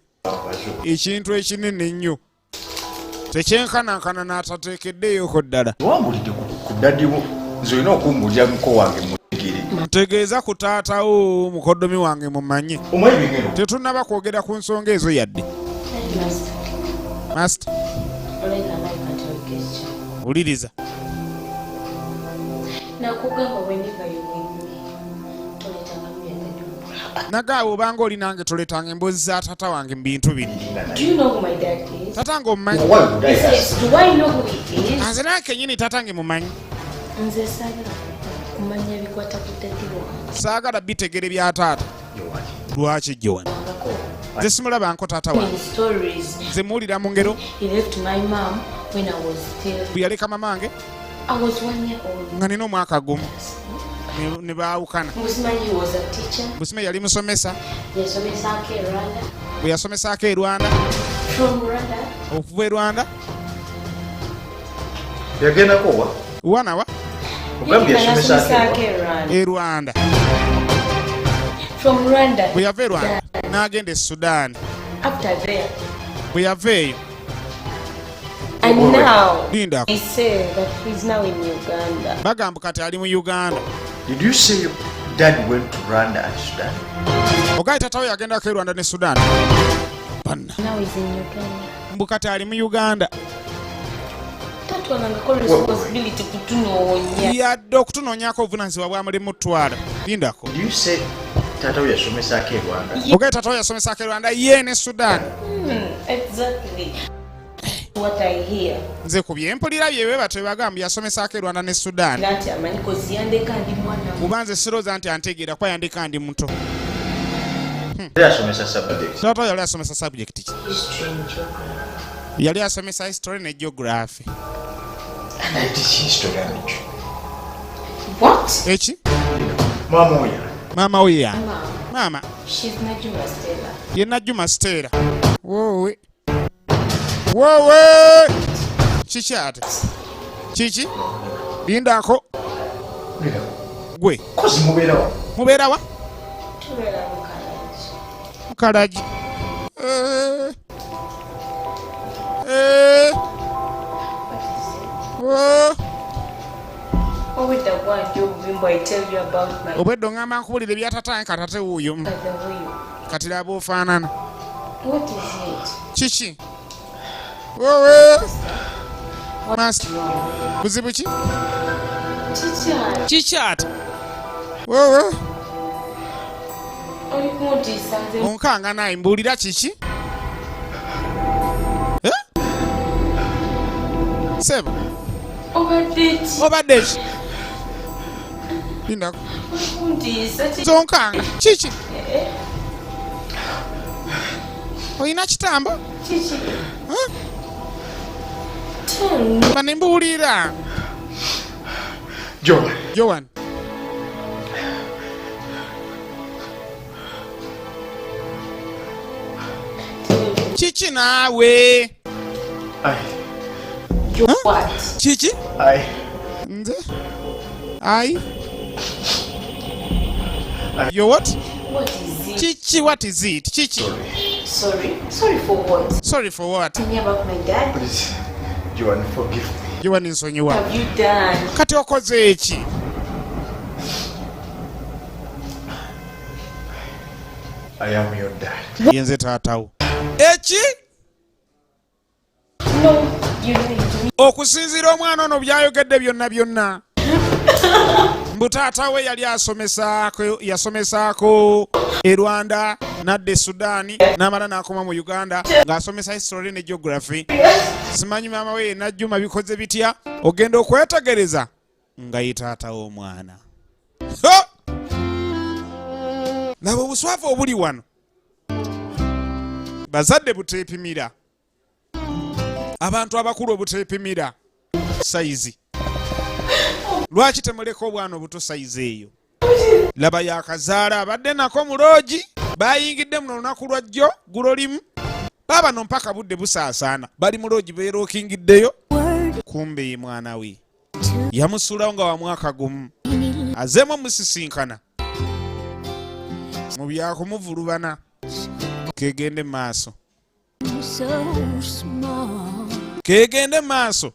ekintu ekinene ennyo tekyenkanankana n'atateekeddeeyoko ddala. Wambulidde ku daddy wo, nze olina okumbulira muko wange mutegere. Ntegeeza ku taatawo mukoddomi wange mumanye. Omanyi bingeno. Tetunnaba kwogera ku nsonga ezo yadde. Master. Wuliriza. Nakugamba whenever you need me. Nagaawe obanga oli nange toletanga emboozi za taata wange mu bintu bino. Do you know who my dad is? Taata nga omumanyi? Why would I He ask? says, do I know who he is? Nze nange kenyini taata nge mumanyi. Nze saagala kumanya bikwata ku daddy wange. Saagala bitegere bya taata. Joan. Lwaki Joan? Ngako. Nze simulabanko taata wange. In stories, Nze muwulira mu ngero. he left my mom when I was still, Bwe yaleka mamange I was 1 year old. nga nina omwaka gumu ne baawukana. Musimanyi he was a teacher. Busime yali musomesa. Yasomesaako e Rwanda. Bwe yasomesaako e Rwanda. From Rwanda, Okuva e Rwanda. Yagendako wa? Wanawa? Ogambye Yagenda yasomesaako n'asomesaako e e Rwanda. E Rwanda. From Rwanda, Bwe yava e Rwanda n'agenda e Sudan. after there. Bwe yava eyo. And now, Lindako. they say that he's now in Uganda. Bagamba kati ali mu Uganda. Did you say your dad went to Rwanda and Sudan? Ogaye taata we yagendako e Rwanda ne Sudan. Banna. Now he's in Uganda. Mbu kati ali mu Uganda. Tatwalangako responsibility kutunoonya. Yadde okutunoonyaako obuvunaanyizibwa bwamulimu ttwala. Lindako. Did you say taata we yasomesaako e Rwanda? Ogaye taata we yasomesaako e Rwanda ye ne Sudan. Exactly. What I hear. Nze ku byempulira bye bwe batyo bagamba yasomesaako e Rwanda ne Sudan. Nti amanyi kozi yandeka ndi mwana muto. Kuba nze sirowooza nti antegeera kuba yandeka ndi muto. Yali asomesa subject. Taata we yali asomesa subject ki? History and geography. Yali asomesa history ne geography. And I teach history and geography. What? Eki? Maama oyo. Maama we ya. Mom, Maama she's Najuma Stella. ye Najuma Stella. Woowe. Woowe! Kiki ate? Kiki? Lindako. Gwe. Kozi mubeera wa? Mubeera wa? Tubeera mu Kalagi. Mukalagi. Eh. Eh. What is it? Oh. Obwedda gwanje obubimbu I tell you about my Obwedda oŋŋamba nkubulira ebya tatange katate wuuyo. other way. Kati laba ofaanana. What is it? Kiki? Woowe! Master. Buzibu ki? Teacher, Kiki ate? Woowe! oli kuntiisa nze. Onkanga naye mbuulira kiki? Eh? Sebo, Obadde ki? Obadde ki? Lindako. Oli kuntiisa ki? Nze onkanga. Kiki? Eh, Olina kitambo? Kiki? Huh? Tell me. Bane mbuulira. Joan. Joan. Tell me. Kiki naawe? I, What? Kiki? I, Nze? I? You what? What is it? Kiki, what is it? Kiki? Sorry. Sorry for what? Sorry for what? Tell me about my dad. Please, Joan, forgive me. Joan nsonyiwa. What have you done? Kati okoze eki? I am your dad. Yenze taatawo. Eki? No, you lied to me. Okusinziira omwana ono byayogedde byonna byonna. Mbu taata we yali asomesaako yasomesaako e Rwanda n'adda e Sudaani n'amala n'akoma mu Uganda ng'asomesa history ne geography. Simanyi maama we Najjuma bikoze bitya ogenda okwetegereza nga ye taata w'omwana. Ho! Laba obuswavu obuli wano. Bazadde buteepimira. Abantu abakulu obuteepimira size. Lwaki temuleka obwana obuto size eyo? Laba yakazaala abadde nako mu lodge bayingidde muno olunaku lwa jjo gulo limu baabano mpaka budde busaasaana bali mu lodge beerookingiddeyo kumbe ye mwana we yamusuulawo nga wa mwaka gumu azeemu omusisinkana mu byakumuvulubana kegende mu maaso So small. Kegende mu maaso.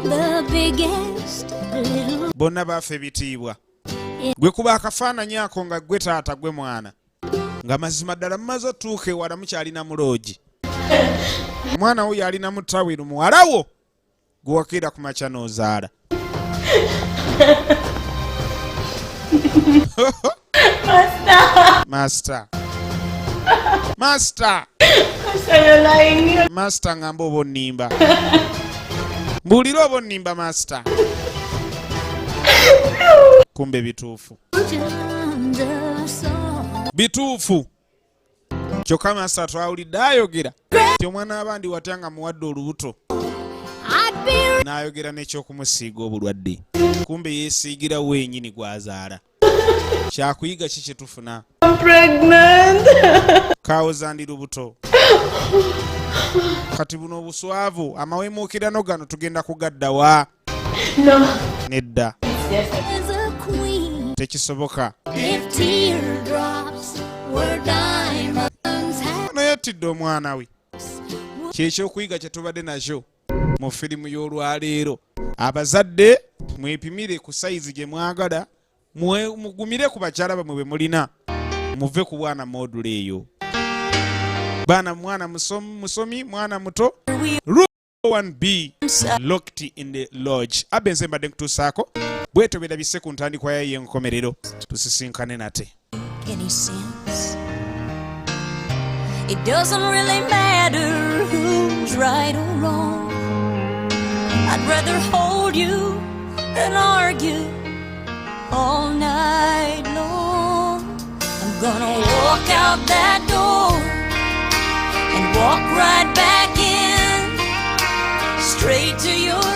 The biggest little Bonna baafa ebitiibwa gwe kuba akafaananyi ako nga gwe taata gwe mwana nga mazima ddala mumaze otuuka ewala mukyalina mu lodge omwana wuyo alina mutawiru muwala wo gwe wakeera ku makya n'ozaala. Master, master, master, ngamba oba onnimba, mbuulira oba onnimba master. Kumbe bituufu. The song. Bituufu. Kyokka master twawulidde ayogera ti omwana w'abandi watya nga muwadde olubuto. I'd be N'ayogera n'ekyokumusiiga obulwadde, kumbe yeesiigira weenyini gw'azaala. Kyakuyiga ki kye tufuna? I'm pregnant. Kawoza ndi lubuto. Kati buno obuswavu, amawemuukirano gano tugenda kugaddawa? No. Nedda. It's just as a queen. Tekisoboka. If teardrops were diamonds, Ono yettidde omwana we. Kyekyokuyiga kye tubadde nakyo mu firimu y'olwaleero. Abazadde, mwepimire ku sayizi gye mwagala, mugumire ku bakyala bamwe bwe mulina, muve ku bwana modula eyo. Baana, mwana musomi, mwana muto. we 1B, Locked in the Lodge. Abenze mbadde nkutuusaako bwetyo birabise ku ntandikwa yayo y'enkomerero. Tusisinkane nate. Any sense. It doesn't really matter who's right or wrong. I'd rather hold you than argue all night long. I'm gonna walk out that door and walk right back in, straight to your